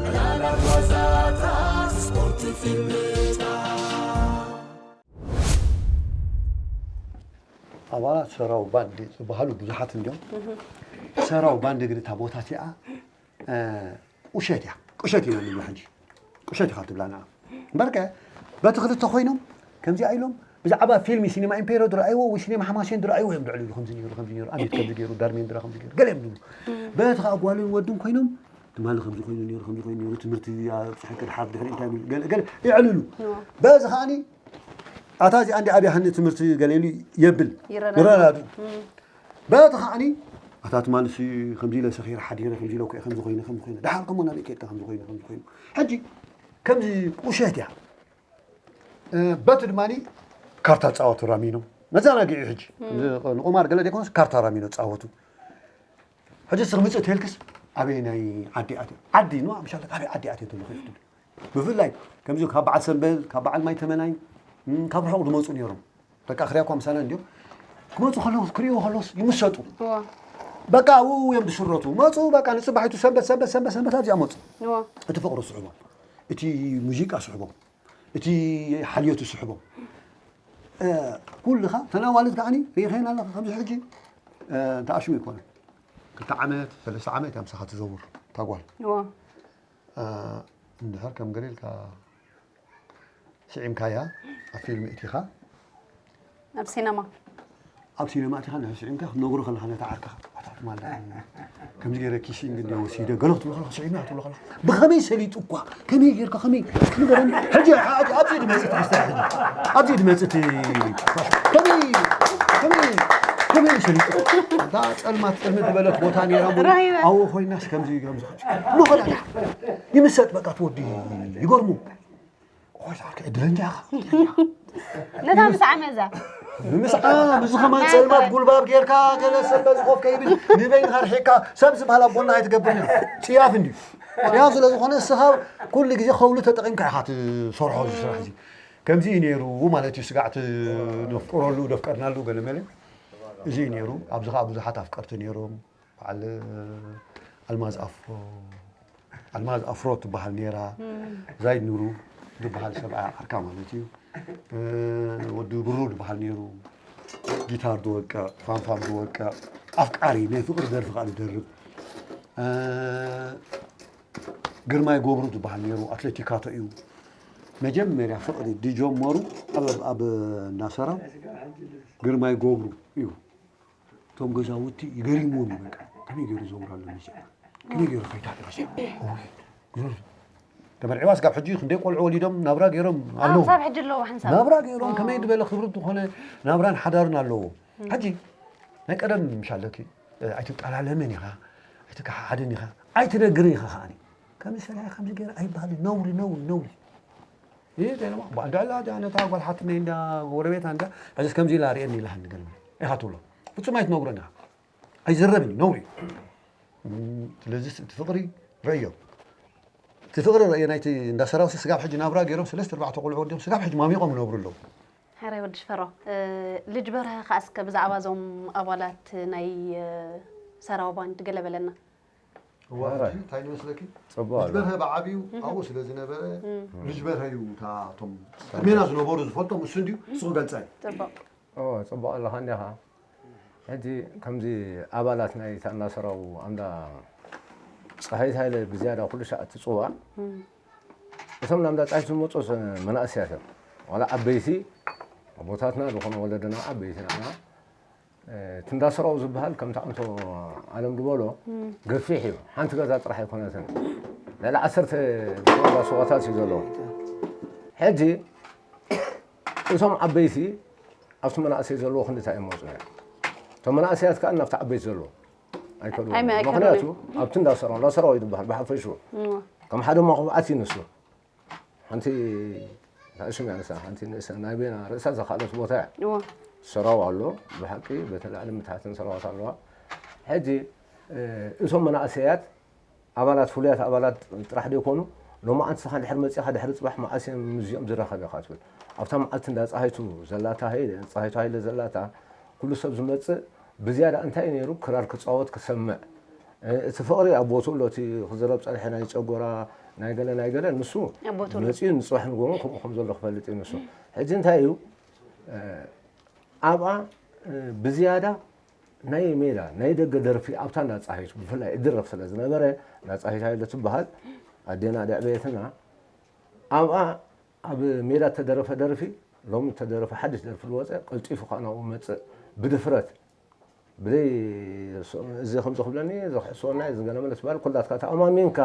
ዕላላት ዋዛታት ስፖርት ፊልምታት ኣባላት ሰራው ባንድ ዝበሃሉ ብዙሓት እንዲዮም ሰራው ባንድ ግን እታ ቦታ እቲኣ ቁሸት እያ ቁሸት ኢና ንብላ ሕጂ ቁሸት ኢኻ ትብላ ንዓ እምበርከ በቲ ክልተ ኮይኖም ከምዚኣ ኢሎም ብዛዕባ ፊልሚ ሲኒማ ኢምፔሮ ድረኣይዎ ወይ ሲኒማ ሓማሴን ድረኣይዎ እዮም ድዕልሉ ከምዚ ነይሩ ከምዚ ነይሩ ኣቤት ከምዚ ገይሩ ዳርሜን ድራ ከምዚ ገይሩ ገለ እዮም ዝብሉ በቲ ከዓ ጓልን ወድን ኮይኖም ትማሊ ከምዚ ኮይኑ ነይሩ ከምዚ ኮይኑ ነይሩ ትምህርቲ ኣብፅሐ ክድሓር ድሕሪ እንታይ ገለ ገለ የዕልሉ በዚ ከዓኒ ኣታ እዚኣ እንዲ ኣብያሃኒ ትምህርቲ ገለ ኢሉ የብል ይረዳዱ በቲ ከዓኒ ኣታ ትማሊ ከምዚ ኢለ ሰኺረ ሓዲረ ከምዚ ኢለ ኮ ከምዚ ኮይነ ከምዚ ኮይነ ደሓር ከሞ ናበይ ከድካ ከምዚ ኮይነ ከምዚ ኮይኑ ሕጂ ከምዚ ቁሸት እያ በቲ ድማ ካርታ ጻወቱ ራሚኖ። መዘናግዒ ሕጂ። ንቁማር ገለ ዘይኮነስ ካርታ ራሚኖ ጻወቱ። ሕጂ ስርምጽ ተልክስ ኣበይ ናይ ዓዲ ኣትዮ? ዓዲ ነው፣ ምሻለክ ኣበይ ዓዲ ኣትዮ ተሎ ከይፍትዱ። ብፍላይ ከምዚ ካብ በዓል ሰንበል፣ ካብ በዓል ማይ ተመናይ፣ እም፣ ካብ ርሑቕ ዝመጹ ነይሮም። ደቂ ኣኽርያ እኳ ምሳና እንዲዮም። ክመጹ ከለዉ፣ ክርእዩ ከለዉስ ይምሰጡ። እዋ። በቃ ኣብኡ እዮም ዝሽረቱ። መጹ፣ በቃ ንጽባሒቱ ሰንበት፣ ሰንበት፣ ሰንበት፣ ሰንበት ኣብዚኣ መጹ። እዋ። እቲ ፍቕሪ ስሕቦም። እቲ ሙዚቃ ስሕቦም። እቲ ሓልዮት ስሕቦም። እ፣ ኩልኻ ተናዋልት ከዓኒ ርኢኸን ኣለኻ። ከምዚ ሕጂ፣ እ፣ እንተ ኣሽሙ ኣይኮነን። ክልተ ዓመት፣ ሰለስተ ዓመት እያ ምሳኻ ትዘውር እታ ጓል። እዋ። እ፣ እንድሕር ከም ገለ ኢልካ ስዒምካያ፣ ኣብ ፊልም እቲኻ። ኣብ ሲነማ። ኣብ ሲነማ እቲኻ እንድሕር ስዒምካ ክትነግሮ ከለኻ ነታ ዓርክኻ፣ ኣታ ትማል ከምዚ ገይረ ኪሲንግ እንድየ ወሲደ፣ ገለ ክትብሎ ከለኻ፣ ስዒምና ክትብሎ ከለኻ፣ ብኸመይ ሰሊጡ እኳ፣ ከመይ ጌርካ፣ ከመይ፣ እስኪ ንገረኒ። ሕጂ፣ ሕጂ ኣብዚ ድመጽእ ትመስል፣ ሕጂ። ኣብዚ ድመጽእ ት-፣ ከመይ፣ ከመይ፣ ከመይ ሰሊጡ? እታ ጸልማት፣ ጽልምት ዝበለት ቦታ ነይራ እሞ፣ ራሂበ። ኣብኡ ኮይናስ ከምዚ፣ ከምዚ፣ ከምዚ። ንኸዳ፣ ይምሰጥ በቃ፣ ትወዲ ይገርሙ። ኦይ፣ ዛርካ ዕድለኛ ኢኻ። ነታ ምስ ዓመዛ። ምስ ዓ-፣ ምስ ኸማን ናይ ጸልማት ጓል። ጉልባብ ጌርካ፣ ገለ ሰብ በዚ ኮፍ ከይብል፣ ንበይንኻ ርሒቕካ፣ ሰብ ዝበሃል ኣብ ጎንኻ ኣይትገብርን። ጽያፍ እንድዩ። ጽያፍ ስለ ዝኾነ፣ እስኻ ኩሉ ግዜ ኸውሊ ተጠቒምካ ኢኻ ትሰርሖ፣ እዚ ስራሕ እዚ። ከምዚ እዩ ነይሩ ማለት እዩ። ስጋዕ ት-፣ ነፍቅረሉ፣ ነፍቀርናሉ፣ ገለ መለ። እዚ እዩ ነይሩ። ኣብዚ ኸዓ ብዙሓት ኣፍቀርቲ ነይሮም። በዓል ኣልማዝ ኣፍሮ፣ ኣልማዝ ኣፍሮ ትበሃል ነይራ። እም። ዛይድ ኑሩ ዝበሃል ሰብኣይ ዓርካ ማለት እዩ። እ፣ ወዲ ብሩ ዝበሃል ነይሩ። ጊታር ዝወቅዕ፣ ፋንፋን ዝወቅዕ፣ ኣፍቃሪ፣ ናይ ፍቕሪ ደርፊ ከኣ ዝደርፍ። እ፣ ግርማይ ገብሩ ዝበሃል ነይሩ፣ ኣትሌቲካቶ እዩ። መጀመርያ ፍቕሪ ዝጀመሩ ኣብ፣ ኣብ እንዳሰራው ግርማይ ገብሩ እዩ። እቶም ገዛውቲ ይገሪምዎም እዩ በቃ። ከመይ ገይሩ ይዘውር ኣሎ እዚ? ከመይ ገይሩ ከይዳ ደረሰ? እውይ፣ ግዞ-፣ ተመርዒዋ ስጋብ ሕጂ ክንደይ ቆልዑ ወሊዶም ናብራ ገይሮም ኣዎ፣ ኣለዉ። ክሳብ ሕጂ ኣለዉ ብሓንሳብ። ናብራ ገይሮም ኣዎ። ከመይ ዝበለ ክብሪ ዝኾነ ናብራን ሓዳርን ኣለዎ። እም። ሕጂ ናይ ቀደም ምሽ ኣለኪ፣ ኣይትጠላለምን ኢኻ፣ ኣይትከሓሓድን ኢኻ፣ ኣይትነግርን ኢኻ ከዓኒ። ከምዚ ሰሪሐ ከምዚ ገይረ ኣይበሃልን። ነውሪ፣ ነውሪ፣ ነውሪ። ይህ ደሞ ባንዳላ ዳ ነታ ጓል ሓትነይ እንዳ ጎረቤት እንዳ፣ ሕጅስ ከምዚ ኢላ ርእየኒ ኢላ ንገርኒ። ኢኻ ትብሎ። ፍጹም ኣይትነግሮን ኢኻ። ኣይዝረብን እዩ፣ ነውሪ እዩ። እም፣ ስለዚ እቲ ፍቕሪ ረእዮ። እቲ ፍቕሪ ረእዮ ናይቲ እንዳ ሰራውሲ ስጋብ ሕጂ ናብራ ገይሮም ሰለስተ ኣርባዕተ ቆልዑ ወዲኦም ስጋብ ሕጂ ማሚቖም ይነብሩ ኣለዉ። ሕራይ ወዲ ሽፈራው፣ እ፣ ልጅ በርሀ ከኣ እስከ ብዛዕባ እዞም ኣባላት ናይ፣ እ፣ ሰራው ባንድ ገለ በለና። እዋ፣ ሕራይ። ሕጂ እንታይ ንመስለኪ? ጽቡቕ ልጅ ኣሎ። በርሀ ብዓቢኡ እህ። ኣብኡ ስለ ዝነበረ፣ እም። ልጅ በርሀ እዩ እታ እቶም ቅድሜና ዝነበሩ ዝፈልጦም እሱ እንድዩ፣ እሱ ክገልጻ እዩ። ጽቡቕ። ኦ፣ ጽቡቕ ኣለኻ እንዲኻ። ሕጂ ከምዚ ኣባላት ናይ ታና ሰራው ኣምዳ ጸሃይት ሃይለ ብዝያዳ ኩሉ ሻዕ እትጽዋዕ። እም። እቶም ናምዳ ጻሂት ዝመጹ መናእሰያት እዮም። ዋላ ዓበይቲ ኣቦታትና ዝኾኑ ወለድና ዓበይቲ ንዓና፣ እ፣ እቲ እንዳ ሰራው ዝበሃል ከምቲ ኣንቶ ኣለም ዝበሎ እም። ገፊሕ እዩ። ሓንቲ ገዛ ጥራሕ ኣይኮነትን። ልዕሊ ዓሰርተ ዝኾኑ እንዳ ሱቓታት እዩ ዘለዎ። ሕጂ እቶም ዓበይቲ ኣብቲ መናእሰይ ዘለዎ ክንድታ እዮም መውፅኡ እዮም። እቶም መናእሰያት ከዓ ናብቲ ዓበይቲ ዘለዎ ኣይከድዎም። ኣይመ-፣ ኣይከድዎም ምኽንያቱ እዮም። ኣብቲ እንዳ ሰራው፣ እንዳ ሰራው እዩ ዝበሃል ብሓፈሽኡ። እም። ከም ሓደ መኹብዓት እዩ ንሱ። ሓንቲ ንእሽም እያ ንሳ፣ ሓንቲ ንእሽተን ናይ በይና ርእሳ ዘኻለት ቦታ እያ። እዋ። ሰራው ኣሎ፣ ብሓቂ በቲ ላዕሊ ምትሓትን ሰራዋት ኣለዋ። ሕጂ፣ እ፣ እቶም መናእሰያት ኣባላት፣ ፍሉያት ኣባላት ጥራሕ ዘይኮኑ፣ ሎማዓንቲ ንስኻ ድሕሪ መጺኻ ድሕሪ ጽባሕ መዓስ እዮም ምስዚኦም ዝራኸብ ኢኻ ትብል። ኣብታ መዓልቲ እንዳ ጸሃይቱ ዘላታ ሃይለ፣ ጸሃይቱ ሃይለ ዘላታ፣ ኩሉ ሰብ ዝመጽእ ብዝያዳ እንታይ እዩ ነይሩ? ክራር ክጻወት ክሰምዕ። እ፣ እቲ ፍቕሪ ኣብ ቦትኡ ኣሎ፣ እቲ ክዝረብ ጸኒሐ ናይ ጨጎራ፣ ናይ ገለ፣ ናይ ገለ፣ ንሱ ኣብ ቦትኡ ኣሎ። መጺኡ ንጽባሕ ንጎሆ ከምኡ ከም ዘሎ ክፈልጥ እዩ ንሱ። ሕጂ እንታይ እዩ? እ፣ ኣብኣ፣ እ፣ ብዝያዳ ናይ ሜዳ፣ ናይ ደገ ደርፊ ኣብታ እንዳ ጸሃይቱ ብፍላይ እድረፍ ስለ ዝነበረ፣ እንዳ ጸሃይቱ ሃይለ ትበሃል ኣዴና ደዕበየትና፣ ኣብኣ ኣብ ሜዳ እተደረፈ ደርፊ፣ ሎሚ እተደረፈ ሓድሽ ደርፊ ዝወጸ፣ ቀልጢፉ ከኣ ናብኡ መጽእ ብድፍረት። ብዘይ ስ-፣ እዚ ከምዚ ክብለኒ፣ እዚ ክሕስወና እዩ፣ እዚ ገለ መለ ትበሃል፣ ኩላትካ ተኣማሚንካ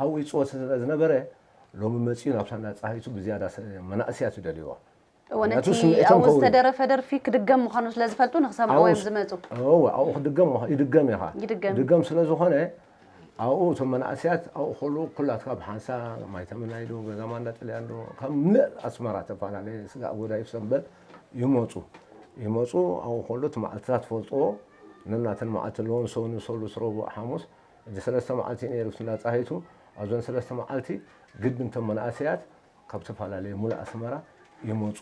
ኣብኡ ይጽወት ስለ ዝነበረ፣ ሎሚ መጺኡ ናብታ እንዳ ጸሃይቱ ብዝያዳ ስ-፣ መናእሰያት ይደልይዋ። እወ፣ ነቲ ምኽንያቱ ስምዒቶም ኣብኡ ከውርድ። ዝተደረፈ ደርፊ ክድገም ምዃኑ ስለ ዝፈልጡ ንኽሰምዕዎ እዮም ኣብኡስ-፣ ዝመጹ። እወ፣ ኣብኡ ክድገም ምዃ-፣ ይድገም ኢኻ። ይድገም። ይድገም ስለ ዝኾነ፣ ኣብኡ እቶም መናእሰያት ኣብኡ ከለዉ ኩላትካ ብሓንሳ ማይ ተመናይ ዶ ገዛ ማንዳ ጥልያን ዶ ካብ ምልእ ኣስመራ ተፈላለየ ስጋእ ጎዳይፍ ሰንበት ይመፁ። ይመፁ ኣብኡ ከሎ እቲ መዓልትታት ትፈልጥዎ ነናተን መዓልቲ ኣለዎን ሰውኒ ሰሉስ ረቡዕ ሓሙስ እዚ ሰለስተ መዓልቲ ነይሩ እቲ እንዳፃሂቱ ኣብዘን ሰለስተ መዓልቲ ግድን እቶም መናእሰያት ካብ ዝተፈላለየ ሙሉእ ኣስመራ ይመፁ።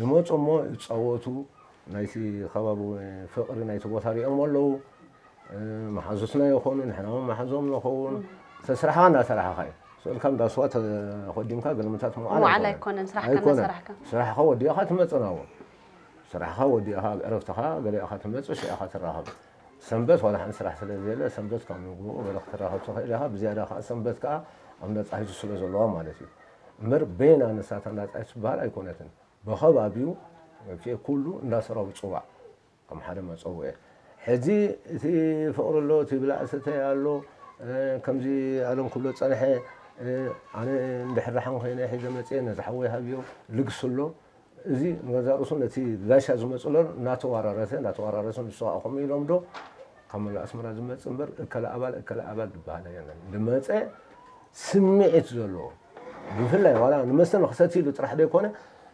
ይመፁ እሞ ይፃወቱ፣ ናይቲ ከባቢ ፍቕሪ ናይቲ ቦታ ሪኦም ኣለዉ። መሓዙትና ይኾኑ፣ ንሕና እውን መሓዞም ንኸውን። ተስራሕኻ እንዳሰራሕኻ እዩ። ስእልካ እንዳስዋ ተኾዲምካ ገለመታት መውዓል መውዓል ኣይኮነን። ኣይኮነን፣ ስራሕካ ኣይኮነን። እንዳሰራሕካ። ስራሕኻ ወዲእኻ ትመፅእ ናብኡ። ስራሕኻ ወዲእኻ ኣብ ዕረፍትኻ ገለ ኢኻ ትመፅእ፣ ሽዕኻ ትራኸብ። ሰንበት ዋላ ሓንቲ ስራሕ ስለ ዘየለ፣ ሰንበት ካብ ንግሆ ገለ ክትራኸብ ትኽእል ኢኻ። ብዝያዳ ከዓ ሰንበት ከዓ ኣብ ነፃ ሒዙ ስለ ዘለዋ ማለት እዩ። እምበር በይና ንሳታ ነፃ ትበሃል ኣይኮነትን። ብኸባቢኡ መፍትሒ ኩሉ እንዳሰራዊ ፅዋዕ ከም ሓደ መፀውዒ። ሕዚ እቲ ፍቕሪ ኣሎ፣ እቲ ብላዕ ሰተይ ኣሎ፣ እ፣ ከምዚ ኣለም ክብሎ ፀንሐ፣ እ፣ ኣነ እንድሕር ደሓን ኮይነ ሒዘ መፅየ ነዚ ሓወይ ሃብዮ ልግስ ኣሎ። እዚ ንገዛእ ርእሱ ነቲ ጋሻ ዝመፅእ ዘሎ እናተዋራረሰ፣ እናተዋራረሰ ንሱ ከዓ ከምኡ ኢሎም ዶ ካብ መላእ ኣስመራ ዝመፅእ እምበር እከለ ኣባል፣ እከለ ኣባል ዝበሃል የለን። ዝመፀ ስምዒት ዘለዎ ብፍላይ ዋላ ንመስተ ንኽሰቲ ኢሉ ጥራሕ ዘይኮነ፣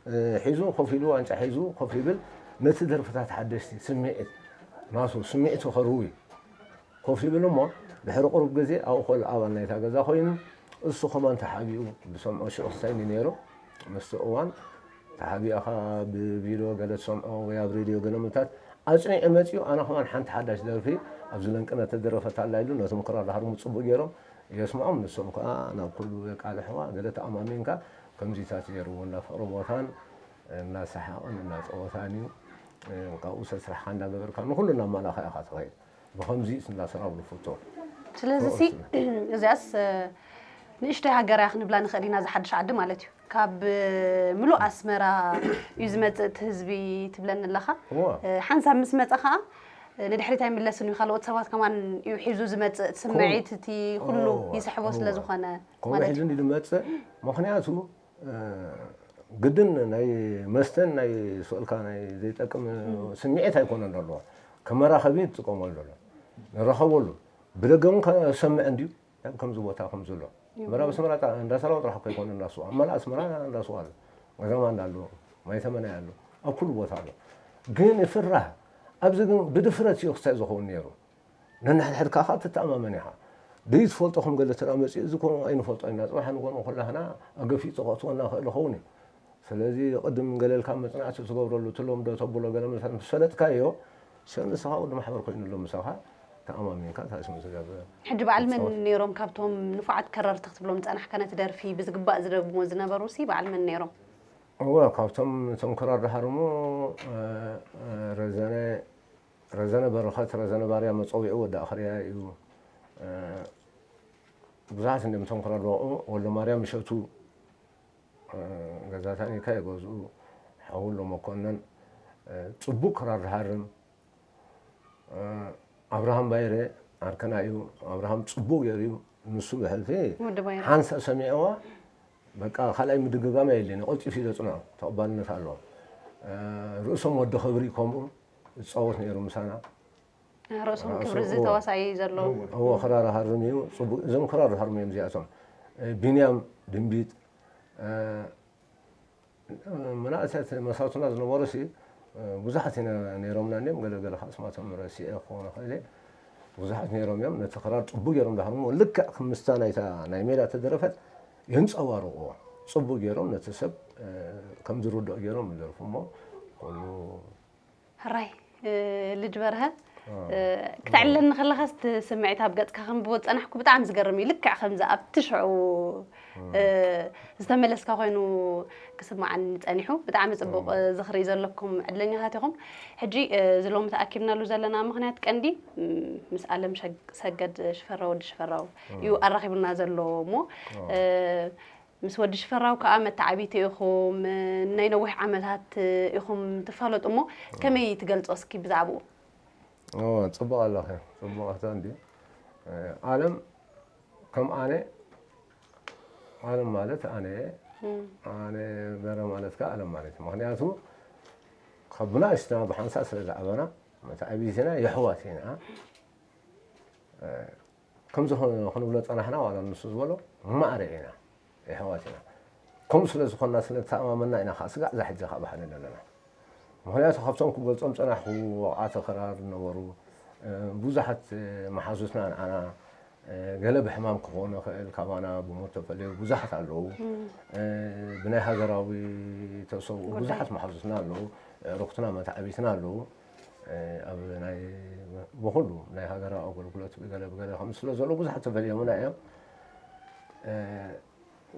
እ፣ ሒዙ ኮፍ ኢሉ ዋንጫ ሒዙ ኮፍ ይብል። ነቲ ደርፍታት ሓደሽቲ ስምዒት ናቱ ስምዒቱ ከርዊ ኮፍ ይብል እሞ ድሕሪ ቁሩብ ግዜ ኣብኡ ከሎ ኣባል ናይታ ገዛ ኮይኑ እሱ ከማን ተሓቢኡ ዝሰምዖ ሽዑ ክሳይኒ ነይሩ። ምስቲ እዋን ተሓቢእኻ ብቪድዮ ገለ ትሰምዖ ወይ ኣብ ሬድዮ ገለ ምታት ኣጽኒዑ መጺኡ ኣነ ከማን ሓንቲ ሓዳሽ ደርፊ ኣብዚ ለንቅነ ተደረፈት ኣላ ኢሉ ነቶም ክራር ሃርሙ ጽቡቕ ገይሮም የስምዖም። ንሶም ከኣ ናብ ኩሉ የቃልሕዋ። ገለ ተኣማሚንካ ከምዚታት ነይርዎ እንዳ ፍቕሪ ቦታን እንዳ ሰሓቕን እንዳ ጸወታን እዩ። ካብኡ ሰስራሕካ እንዳ ገበርካ ንኹሉ እናማላኻ ኢኻ ትኸይድ። ብኸምዚ እንዳሰራው ንፍቶ። ስለዚ ሲ እዚኣስ ንእሽተይ ሃገር እያ ክንብላ ንኽእል ኢና። እዚ ሓድሽ ዓዲ ማለት እዩ ካብ ምሉእ ኣስመራ እዩ ዝመጽእ እቲ ህዝቢ ትብለኒ ኣለኻ። እዋ። ሓንሳብ ምስ መጸ ኸዓ ንድሕሪት ኣይምለስን እዩ። ካልኦት ሰባት ከማን እዩ ሒዙ ዝመጽእ እቲ ስምዒት እቲ ኩሉ እዋ፣ ይስሕቦ ስለ እዋ። ዝኾነ ከምኡ ማለት ሒዙ እዩ። እንዲ ዝመጽእ ምኽንያቱ ግድን ናይ መስተን ናይ ስእልካ ናይ ዘይጠቅም ስምዒት ኣይኮነን ዘለዎ። ከም መራኸቢ ንጥቀመሉ ዘሎ። ንራኸበሉ። ብደገ እውን ከሰምዕ እንድዩ። ኣብ ከምዚ ቦታ ከም ዘሎ። ምዕራብ ኣስመራ ጣ-፣ እንዳሰራው ጥራሕ እኮ ኣይኮነ እንዳስዋ። ኣብ መላእ ኣስመራ እንዳስዋ ኣሎ። ገዛማ እንዳሎ። ማይተመናይ ኣሎ። ኣብ ኩሉ ቦታ ኣሎ። ግን ይፍራሕ። ኣብዚ ግን ብድፍረት እዩ ክስታይ ዝኸውን ነይሩ። ነንሕድሕድካ ኸኣ ትተኣማመን ኢኻ። ደይትፈልጦ ከም ገለ ተራ መጺኡ፣ እዚ ኮ ኣይንፈልጦ ኢና፣ ጽባሕ ንጎንኡ ከለኽና ኣገፊጡ ከእትወና ክእል ይኸውን እዩ። ስለዚ ቅድም ገለ ኢልካ መጽናዕቲ ትገብረሉ፣ ትለምዶ ተብሎ ገለ መሳት ምስ ፈለጥካዮ፣ ሸ-፣ ንስኻ ወዲ ማሕበር ኮይኑ ኣሎ ምሳኻ፣ ተኣማሚንካ ታስሙ ትገብር። ሕጂ በዓል መን ትጻወት። ነይሮም ካብቶም ንፉዓት ከረርቲ ክትብሎም ዝጸናሕካ ነቲ ደርፊ ብዝግባእ ዝደግሞ ዝነበሩሲ በዓል መን ነይሮም? እወ፣ ካብቶም እቶም ክራር ዝሃርሙ፣ እ፣ እ፣ ረዘነ ረዘነ በረኸት፣ ረዘነ ባርያ መጸውዒኡ ወዲ ኣኽርያ እዩ። እ፣ ብዙሓት እንድዮም እቶም ክረድኡ፣ ወልደማርያም እሸቱ፣ እ፣ ገዛ ታኒካ ይገዝኡ፣ ሓው ወልደ መኮነን፣ እ፣ ጽቡቕ ክራር ዝሃርም፣ እ፣ ኣብርሃም ባይረ ዓርከና እዩ። ኣብርሃም ጽቡቕ ገይሩ እዩ። ንሱ ብሕልፊ ወዲ ባይረ። ሓንሳብ ሰሚዕዋ፣ በቃ ካልኣይ ምድግጋም ኣየድልየን፣ ቀልጢፉ እዩ ዘጽንዖ፣ ተቐባልነት ኣለዎ። እ፣ ርእሶም ወዲ ኽብሪ ከምኡ ዝጻወት ነይሩ ምሳና። ርእሶም ርእሱ፣ ክብሪ እዚ እዎ። ተዋሳኢ ዘሎ። እዎ፣ ክራር ሃርም እዩ። ጽቡቕ፣ እዞም ክራር ሃርም እዮም እዚኣቶም። እ፣ ቢንያም ድንቢጥ፣ እ፣ መናእሰያት መሳቱና ዝነበሩሲ፣ እ፣ ብዙሓት ነ-፣ ነይሮምና እንድዮም። ገለ ገለ ከዓ ስማቶም ረሲዐ ክኸውን ይኽእል እየ። ብዙሓት ነይሮም እዮም። ነቲ ክራር ጽቡቕ ገይሮም ዝሃርምዎ። ልክዕ ከም ምስታ ናይታ ናይ ሜዳ ተደረፈት የንጸባርቕዎ። ጽቡቕ ገይሮም ነቲ ሰብ፣ እ፣ ከም ዝርድኦ ገይሮም ይደርፉ እሞ፣ ኩሉ ሕራይ፣ እ፣ ልጅ በርሀ፣ እ፣ እ፣ ክተዕልለኒ ከለኻስ እቲ ስምዒት ኣብ ገጽካ ከንብቦ ዝጸናሕኩ ብጣዕሚ ዝገርም እዩ። ልክዕ ከምዚ ኣብቲ ሽዑ፣ እ፣ እ፣ ዝተመለስካ ኮይኑ ክስምዓኒ ጸኒሑ። ብጣዕሚ ጽቡቕ፣ እ፣ እ፣ ዝኽሪ ዘለኩም ዕድለኛታት ኢኹም። ሕጂ፣ እ፣ እዚ ሎሚ ተኣኪብናሉ ዘለና ምኽንያት ቀንዲ፣ ም፣ ምስ ኣለም ሸግ-፣ ሰገድ ሽፈራው፣ ወዲ ሽፈራው እ። እዩ ኣራኺቡና ዘሎ እሞ፣ እ። እ፣ ምስ ወዲ ሽፈራው ከኣ መተዓቢቲ ኢኹም፣ ናይ ነዊሕ ዓመታት ኢኹም ትፋለጡ እሞ፣ ከመይ ትገልጾ እስኪ ብዛዕባኡ? እወ፣ ጽቡቕ ኣለኺ። ጽቡቕ እቶ እንድዩ። ኣለም ከም ኣነ፣ ኣለም ማለት ኣነ እየ። እም። ኣነ በረ ማለት ከኣ ኣለም ማለት እዩ። ምኽንያቱ፣ ካብ ብናእሽትና ብሓንሳእ ስለ ዝዓበና፣ መተዓቢትና የሕዋት ኢና። ከምዚ ኸ-፣ ክንብሎ ጸናሕና፣ ዋላ ንሱ ዝበሎ ማዕረ ኢና፣ የሕዋት ኢና። ከምኡ ስለ ዝኾንና፣ ስለ ተኣማመንና ኢና ኸዓ ስጋዕ እዛ ሕጂ ኸዓ ብሓደ ዘለና። ምኽንያቱ ካብቶም ክገልጾም ጸናሕኩ ወቕዓተ ክራር ዝነበሩ፣ እ፣ ብዙሓት፣ እ፣ መሓዙትና ንዓና፣ እ፣ ገለ ብሕማም ክኾኑ ይኽእል፣ ካባና ብሞት ተፈለዩ ብዙሓት ኣለዉ። እ፣ ብናይ ሃገራዊ ተሰብኡ ጉዳይ። ብዙሓት መሓዙትና ኣለዉ፣ ኣዕሩኽትና መታዕቢትና ኣለዉ። እ፣ ኣብ ናይ ብኹሉ ናይ ሃገራዊ ኣገልግሎት ብገለ ብገለ ከም ስለ ዘሎ ብዙሓት ተፈልዮምና እዮም። እ፣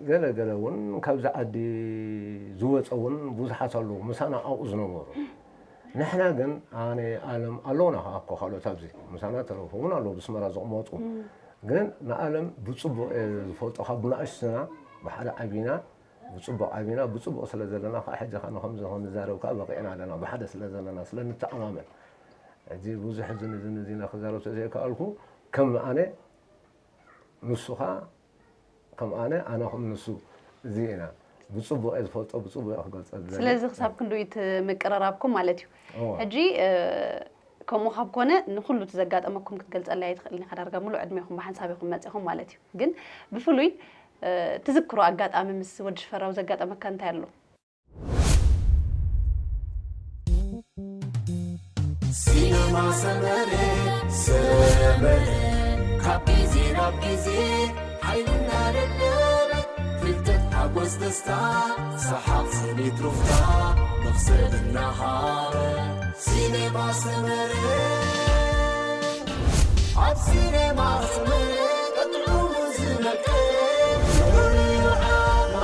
ገለ ገለ እውን ካብዚ ዓዲ ዝወፀ እውን ብዙሓት ኣለዉ፣ ምሳና ኣብኡ ዝነበሩ። ንሕና ግን ኣነ፣ ኣለም ኣለዉና፣ ከዓ እኮ ካልኦት ኣብዚ ምሳና ተረፉ እውን ኣለዉ፣ ብስመራ ዝቕመጡ። ግን ንኣለም ብፅቡቕ እየ ዝፈልጦ፣ ካብ ብናእሽትና ብሓደ ዓቢና፣ ብፅቡቕ ዓቢና፣ ብፅቡቕ ስለ ዘለና ከዓ ሕጂ ከዓ ንከምዚ ንዛረብ ከዓ በቂዕና ኣለና፣ ብሓደ ስለ ዘለና፣ ስለ ንተኣማመን። ሕጂ ብዙሕ እዝን እዝን እዚና ክዛረብ ተዘይከኣልኩ፣ ከም ኣነ ንሱ ከዓ ከም ኣነ፣ ኣነ ከም ንሱ፣ እዚ ኢና። ብፅቡቕ እየ ዝፈልጦ፣ ብፅቡቕ እየ ክገልፀ ዝደሊ። ስለዚ ክሳብ ክንድኡ እቲ ምቅርራብኩም ማለት እዩ። እወ። ሕጂ፣ እ፣ ከምኡ ካብ ኮነ ንኹሉ እቲ ዘጋጠመኩም ክትገልፀለይ ኣይትኽእልን ኢኻ። ዳርጋ ሙሉእ ዕድሜኹም ብሓንሳብ ኢኹም መፂኹም ማለት እዩ። ግን ብፍሉይ፣ እ፣ ትዝክሮ ኣጋጣሚ ምስ ወዲ ሽፈራው ዘጋጠመካ እንታይ ኣሎ? ሲነማ ሰመረ ሰመረ ካብ ግዜ ናብ ግዜ ሓይሉ እናደለበ ፍልጠት ሓጎስ ደስታ ሰሓቕ ስኒት ሩፍታ መኽሰብ እናሃበ ሲነማ ሰመረ ኣብ ሲነማ ሰመረ ቀጥዑ ዝነቀ ፍሉይ ዓማ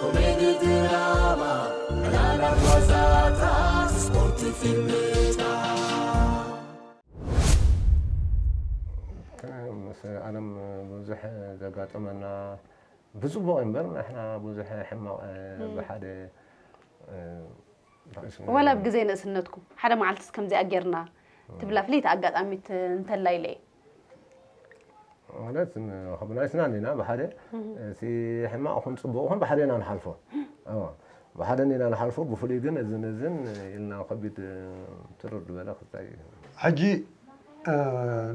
ኮሜዲ ድራማ ዕላላት ዋዛታት ስፖርት ፊልምታት ምስ ኣለም ብዙሕ ዘጋጠመና ብፅቡቕ እምበር ንሕና ብዙሕ ሕማቕ ብሓደ ወላ ኣብ ግዜ ንእስነትኩም ሓደ መዓልትስ ከምዚኣ ጌርና ትብላ ፍልይቲ ኣጋጣሚት እንተላ ኢለ እየ። ማለት ን- ካብ ናይ ስናን ኢና ብሓደ እቲ ሕማቕ ኹን ፅቡቕ ኹን ብሓደ ኢና ንሓልፎ። እወ፣ ብሓደ ኢና ንሓልፎ። ብፍሉይ ግን እዝን እዝን ኢልና ከቢድ ትርር ዝበለ ክታይ ሕጂ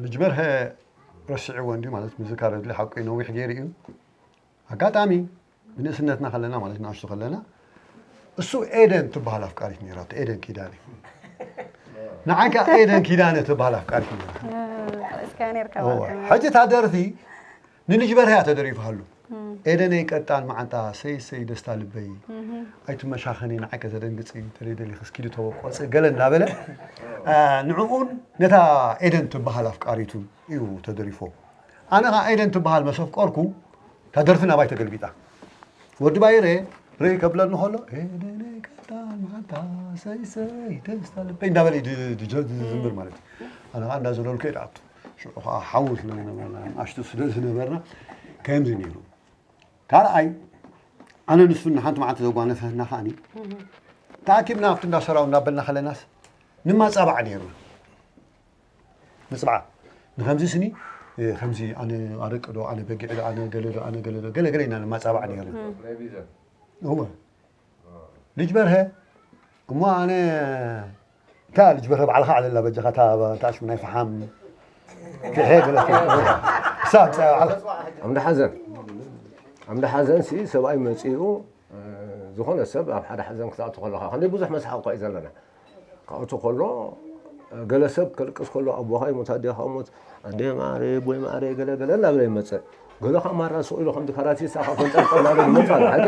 ልጅ በርሀ ረሲዕዎ እንዲ ማለት ምዝካር ኣድሊ ሓቁ እዩ ነዊሕ ገይሩ እዩ ኣጋጣሚ ብንእስነትና ከለና ማለት ንኣሽቱ ከለና እሱ ኤደን ትበሃል ኣፍቃሪት ነይራቶ ኤደን ኪዳነ ንዓይ ከዓ ኤደን ኪዳነ ትበሃል ኣፍቃሪት ነይራ እስካ ነርካ እወ። ሕጂ እታ ደርፊ ንልጅ በርሀ እያ ተደሪፋሉ ኤደነይ ቀጣን መዓንጣ ሰይ ሰይ ደስታ ልበይ ኣይትመሻኸኒ ንዓይ ከተደንግፂ ተደይደሊኽስ ኪዲ ተወቆፂ ገለ እንዳበለ ንዕኡን ነታ ኤደን ትበሃል ኣፍቃሪቱ እዩ ተደሪፎ ኣነ ከዓ ኤደን ትበሃል መሰፍቆርኩ እታ ደርፊ ናባይ ተገልቢጣ ወዲ ባይረ ርኢ ከብለኒ ከሎ ኤደነይ ቀጣን መዓንጣ ሰይ ሰይ ደስታ ልበይ እንዳበለ እዩ ዝዝምር ማለት እዩ ኣነ ከዓ እንዳዘለልኩ እየ ደኣቱ ሽዑ ከዓ ሓዉ ስለዝነበርና ኣሽቱ ስለዝነበርና ከምዚ ነይሩ ካልኣይ ኣነ ንሱ ንሓንቲ መዓልቲ ዘጓነፈና ከዓኒ ተኣኪብና ኣብቲ እንዳሰራው እንዳበልና ከለናስ ንማፃባዕ ነይርና ምፅባዓ ንከምዚ ስኒ ከምዚ ኣነ ኣረቂ ዶ ኣነ በጊዕ ዶ ኣነ ገለ ዶ ኣነ ገለ ዶ ገለ ገለ ኢና ንማፃባዕ ነይርና እወ ልጅ በርሀ እሞ ኣነ እታ ልጅ በርሀ ባዕልኻ ዓለላ በጃኻ እታ ኣሽሙ ናይ ፈሓም ፍሐ ገለ ሳብ ዓምዲ ሓዘን ዓምዲ ሓዘን ሲ ሰብኣይ መፂኡ ዝኾነ ሰብ ኣብ ሓደ ሓዘን ክትኣቱ ከለኻ ክንደይ ብዙሕ መስሓቕ እኳ እዩ ዘለና ክኣቱ ከሎ ገለ ሰብ ከልቅስ ከሎ ኣቦኻ ይሞት ኣዴኻ ሞት ኣደ ማዕረ ቦይ ማዕረ ገለ ገለ እናበለ ይመፅእ ገለ ከዓ ማራ ስቕ ኢሉ ከምዚ ካራቲስታ ከዓ ፈንጠርጠር እናበለ ይመፅእ ኣሎ ሓቂ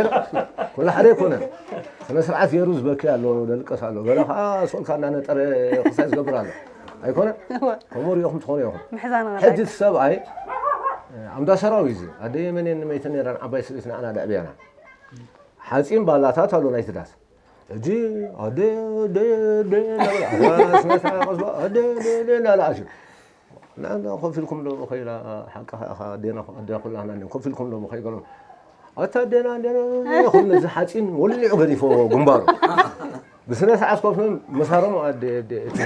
ኩሉ ሓደ ኣይኮነን ስነ ስርዓት ገይሩ ዝበኪ ኣሎ ደልቀስ ኣሎ ገለ ከዓ ስቕ ኢልካ እናነጠረ ክሳይ ዝገብር ኣሎ ኣይኮነን ከምኡ ሪኦኹም ትኾኑ ኢኹም ሕጂ እቲ ሰብኣይ ኣምዳ ሰራዊ እዚ ኣደ የመን እየን ንመይተን ነይረን ዓባይ ስብኢት ንዓና ደዕብያና ሓፂን ባላታት ኣሎ ናይቲ ዳስ ሕጂ ኣደ ኣደ ኣደ እናበላ ኣስነሳ ቀስባ ኣደ ኣደ ኣደ እናበላ ኣትዩ ንኣና ኮፍ ኢልኩም ዶ ከይላ ሓቂ ከኣኻ ኣዴና ኣዴና ኩላህና እኒኦም ኮፍ ኢልኩም ዶ ከይገሎም ኣታ ኣዴና ኣዴና ይኹን ነዚ ሓፂን ወሊዑ ገዲፎ ግንባሩ ብስነ ስርዓት ኮፍ ምሳሮም ኣደ ኣደ እቲ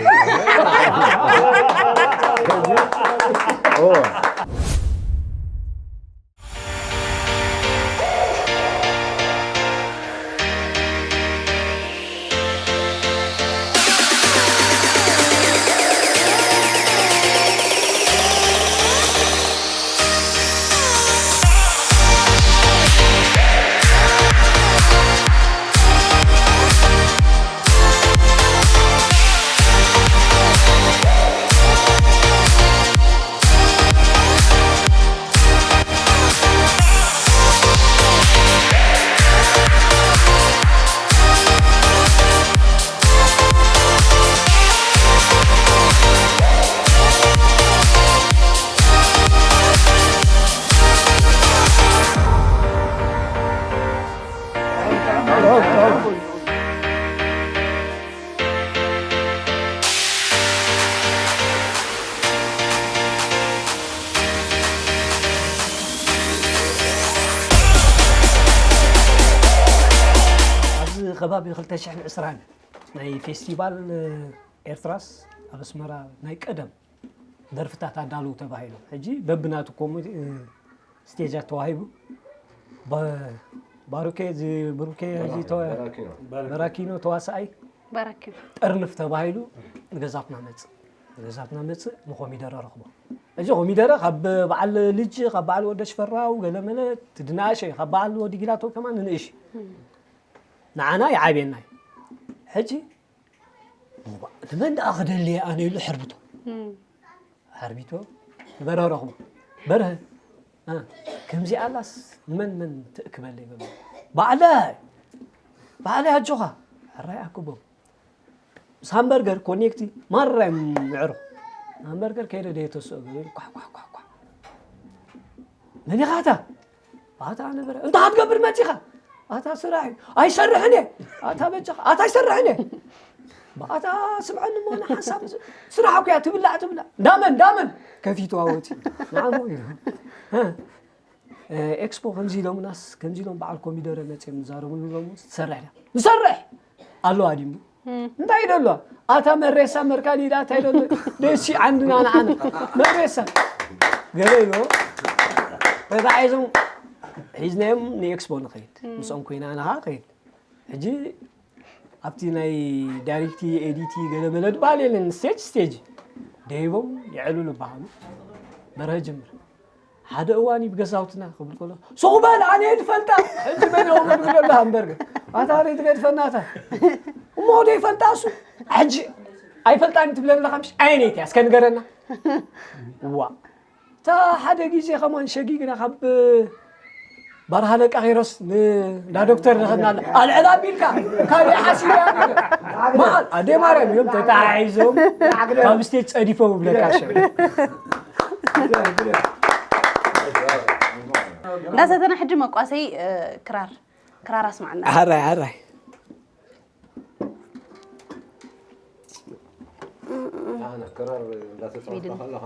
ባቢ ክልተ ሽሕን ዕስራን ናይ ፌስቲቫል ኤርትራስ ኣብ ኣስመራ ናይ ቀደም ደርፍታት ኣዳልው ተባሂሉ። ሕጂ በብናቱ ኮሚቴ ስቴጃት ተዋሂቡ። ባሩኬ እዚ ብሩኬ እዚ በራኪኖ ተዋሳኣይ በራኪ ጠርንፍ ተባሂሉ። ንገዛትና መጽእ ንገዛትና መጽእ ንኮሚደረ ረኽቦ። እዚ ኮሚደረ ካብ በዓል ልጅ ካብ በዓል ወደ ሽፈራው ገለመለ ትድናሸ ካብ በዓል ወዲ ጊላቶ ከማን ንእሽ ንዓና ይዓብየና እዩ። ሕጂ ንመን ደኣ ክደሊ ኣነ ኢሉ ሕርብቶ ሕርቢቶ ንበርሀ ረኽቦ። በርሀ ከምዚ ኣላስ ንመን መን ትእክበለይ በሎ። ባዕለ ባዕለ ኣጆኻ ሕራይ ኣክቦ ምስ ሃምበርገር ኮኔክቲ ማራይ ምዕሩ ሃምበርገር ከይደ ደየተስኦ ገበሉ ኳሕ ኳሕ ኳሕ ኳሕ መን ኢኻ ኣታ ኣታ ነበረ እንታይ ክትገብር መፂኻ ኣታ ስራሕ እዩ ኣይሰርሕን እየ ኣታ በጃኻ ኣታ ኣይሰርሕን እየ ኣታ ስምዐኒ እሞ ንሓሳብ ስራሕ እኮ እያ ትብላዕ ትብላዕ እንዳመን እንዳመን ከፊቱ ኣወፂ ንዓሞ ኢሉ ኤክስፖ ከምዚ ኢሎምናስ ከምዚ ኢሎም በዓል ኮሚደረ መፅኦም ንዛረቡ ይብሎም ትሰርሕ ድያ ንሰርሕ ኣለዋ ድዩ እንታይ ኢሉ ኣሎ ኣታ መሬሳ መርካን ኢላ እንታይ ኢሉ ደሲ ዓንድና ንዓና መሬሳ ገለ ኢሉ ተታሒዞም ሒዝናዮም ንኤክስፖ ንኸይድ ምስኦም ኮይና ንኻ ከይድ ሕጂ ኣብቲ ናይ ዳይሬክቲ ኤዲቲ ገለ መለ ድበሃል የለን ስቴጅ ስቴጅ ደይቦም የዕልሉ በሃሉ በርሀ ጅምር ሓደ እዋን እዩ ብገዛውትና ክብል ከሎ ሱቕ በል ኣነ እየ ዝፈልጣ ሕጂ መን እዮም ዝብለሉ ሃምበርገር ኣታ ኣነ ትገድፈና እታ እሞ ዶ ይፈልጣ እሱ ሕጂ ኣይፈልጣን ትብለኒ ኣለኻ ምሽ ኣየነይቲ እያ እስከ ንገረና ዋ እታ ሓደ ግዜ ከማን ሸጊግና ካብ ባርሃ ለቃ ኪሮስ ንዳ ዶክተር ንኸድና ኣለ ኣልዕል ኣቢልካ ካልእ ሓሲብ መዓል ኣደ ማርያም እዮም ተታሒዞም ካብ ስቴጅ ጸዲፎም ይብለካ ሸ እንዳሰተና ሕጂ መቋሰይ ክራር ክራር ኣስማዓና ሓራይ ሓራይ ኣነ ክራር እንዳተፃወትካ ከለኻ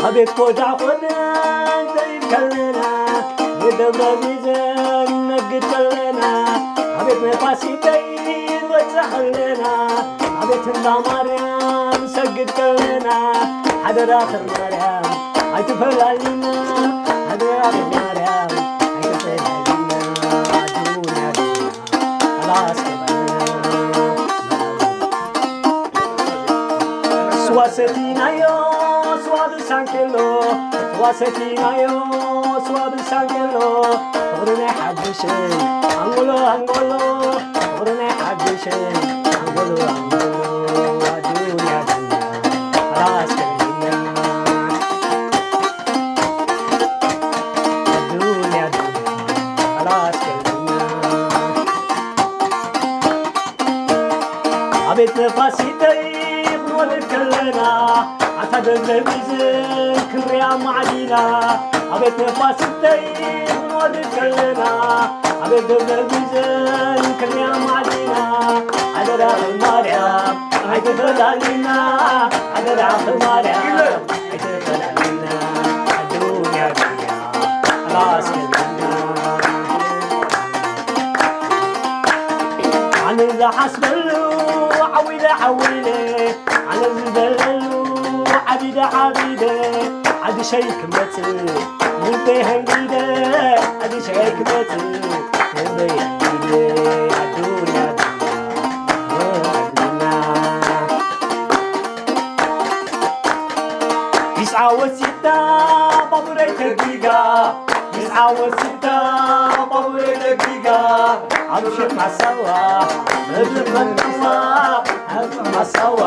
ኣቤት ኮዳ ኮዳ እንተይከለና ንደብረ ቢዘን ነግድ ከለና ኣቤት ነፋሲተይ ንወፅእ ከለና ኣቤት እንዳ ማርያም ሰግድ ከለና ሓደራኽን ማርያም ኣይትፈላሊና ሓደራኽን ማርያም ኣይትፈላሊና ኣዱንያ ስዋ ሰቲናዮ ስዋ ብሳንኬሎ ስዋ ሰቲናዮ ስዋ ብሳንኬሎ ፍቕሪ ናይ ሓድሽ ኣንጎሎ ኣንጎሎ ፍቕሪ ናይ ሓድሽ ኣንጎሎ ኣንጎሎ ኣዱንያ ዱንያ ራስ ከልኛ ኣዱንያ ዱንያ ራስ ከልኛ ኣቤት ነፋሲተይ ክንወድቅ ከለና ኣታ ደብረ ቢዘን ክንሪኣ ማዕዲና ኣቤት ነፋሲተይ ክንወድቅ ከለና ኣቤት ደብረ ቢዘን ክንሪኣ ማዕዲና ኣደራ ማርያም ኣይትፈላሊና ኣደራ ማርያም ኣይትፈላሊና ኣዱንያ ዱንያ ራስ ከልኛ ኣነ ዝሓስበሉ ዓዊለ ዓዊለ ኣነ ዝደለሉ ዓቢደ ዓቢደ ዓድሸይ ክመጽእ ልበይ ሃንጊደ ዓድሸይ ክመጽእ ልበይ ሃንጊደ ኣዱንያ ኣዱንያ ይስዓ ወሲዳ ባቡረይ ተጊጋ ይስዓ ወሲዳ ደቂቃ ኣብ ሽም ሓሳዋ፣ ምድሪ ፈንዋ ኣብ ሽም ሓሳዋ፣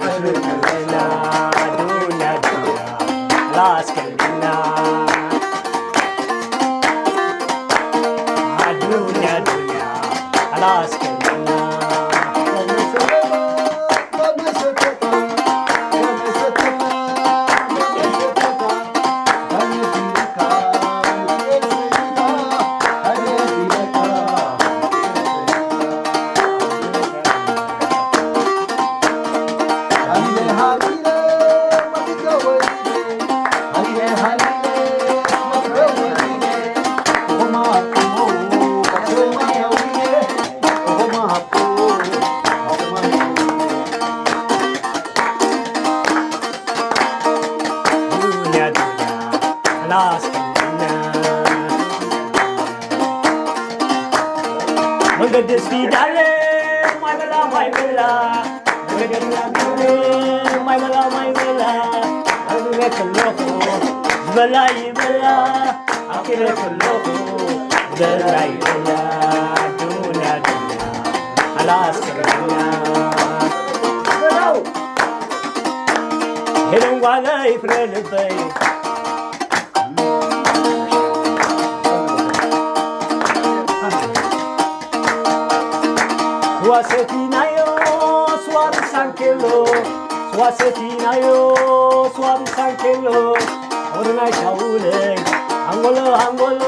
ምድሪ ፈንዋ፣ ዱንያ ዱንያ ላስከልና። ዱንያ ዱንያ ላስከልና። መንገዲ ስፒዳለ ማይ በላ ማይ በላ፣ መንገዲ ስፒዳለ ማይ በላ ማይ በላ፣ ኣዝሬ ከለኹ ዝበላ ይበላ፣ ኣኪለ ከለኹ ዝበላ ይበላ፣ ዱንያ ዱንያ ኣላስከረኛ። ሄለን ጓለይ ፍረ ልበይ ስዋ ሰቲናዮ ስዋ ብሳንኬሎ፣ ስዋ ሰቲናዮ ስዋ ብሳንኬሎ፣ ኦርናይ ሻውለይ ኣንጎሎ ኣንጎሎ፣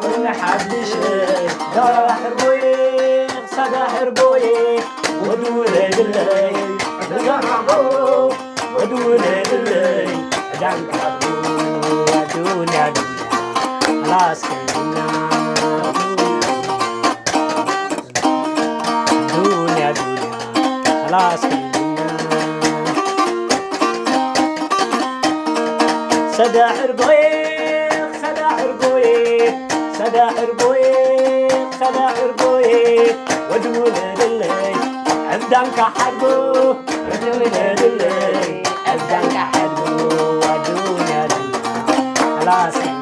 ኦርናይ ሓድሽ ዳራ ሕርቦዬ፣ ክሳዳ ሕርቦዬ፣ ወዱ ለግለይ፣ ደጋሓቦ፣ ወዱ ለግለይ፣ ዳንካ ዱንያ ዱንያ ላስከልና። ዱንያ ዱንያ ላስከልና። ሰዳ ዕርቦዬ፣ ሰዳ ዕርቦዬ፣ ሰዳ ዕርቦዬ፣ ሰዳ ዕርቦዬ፣ ወዱ ለግለይ፣ ዕብዳንካ ሓድጎ፣ ወዱ ለግለይ፣ ዕብዳንካ ሓድጎ፣ ዱንያ ዱንያ ላስከልና።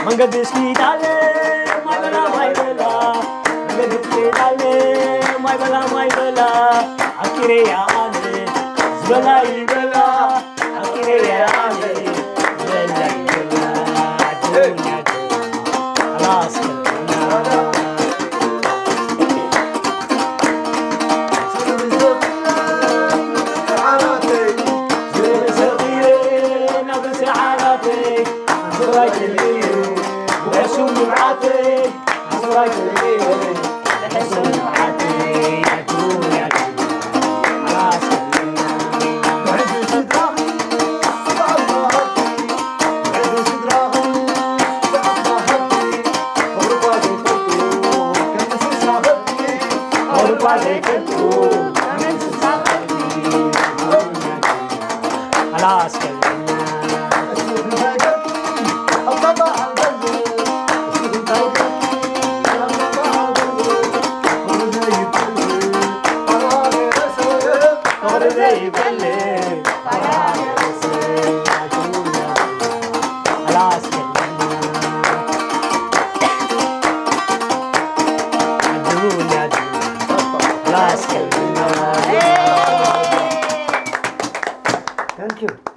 መንገዲ ስፒዳለ ማይ በላ ማይ በላ፣ መንገዲ ስፒዳለ ማይ በላ ማይ በላ፣ ኣኪረያ ኣነ ዝበላ ይበላ፣ ኣኪረያ ኣነ ዝበላ ይበላ፣ ዱንያ ዱንያ ላስከልና። Thank you.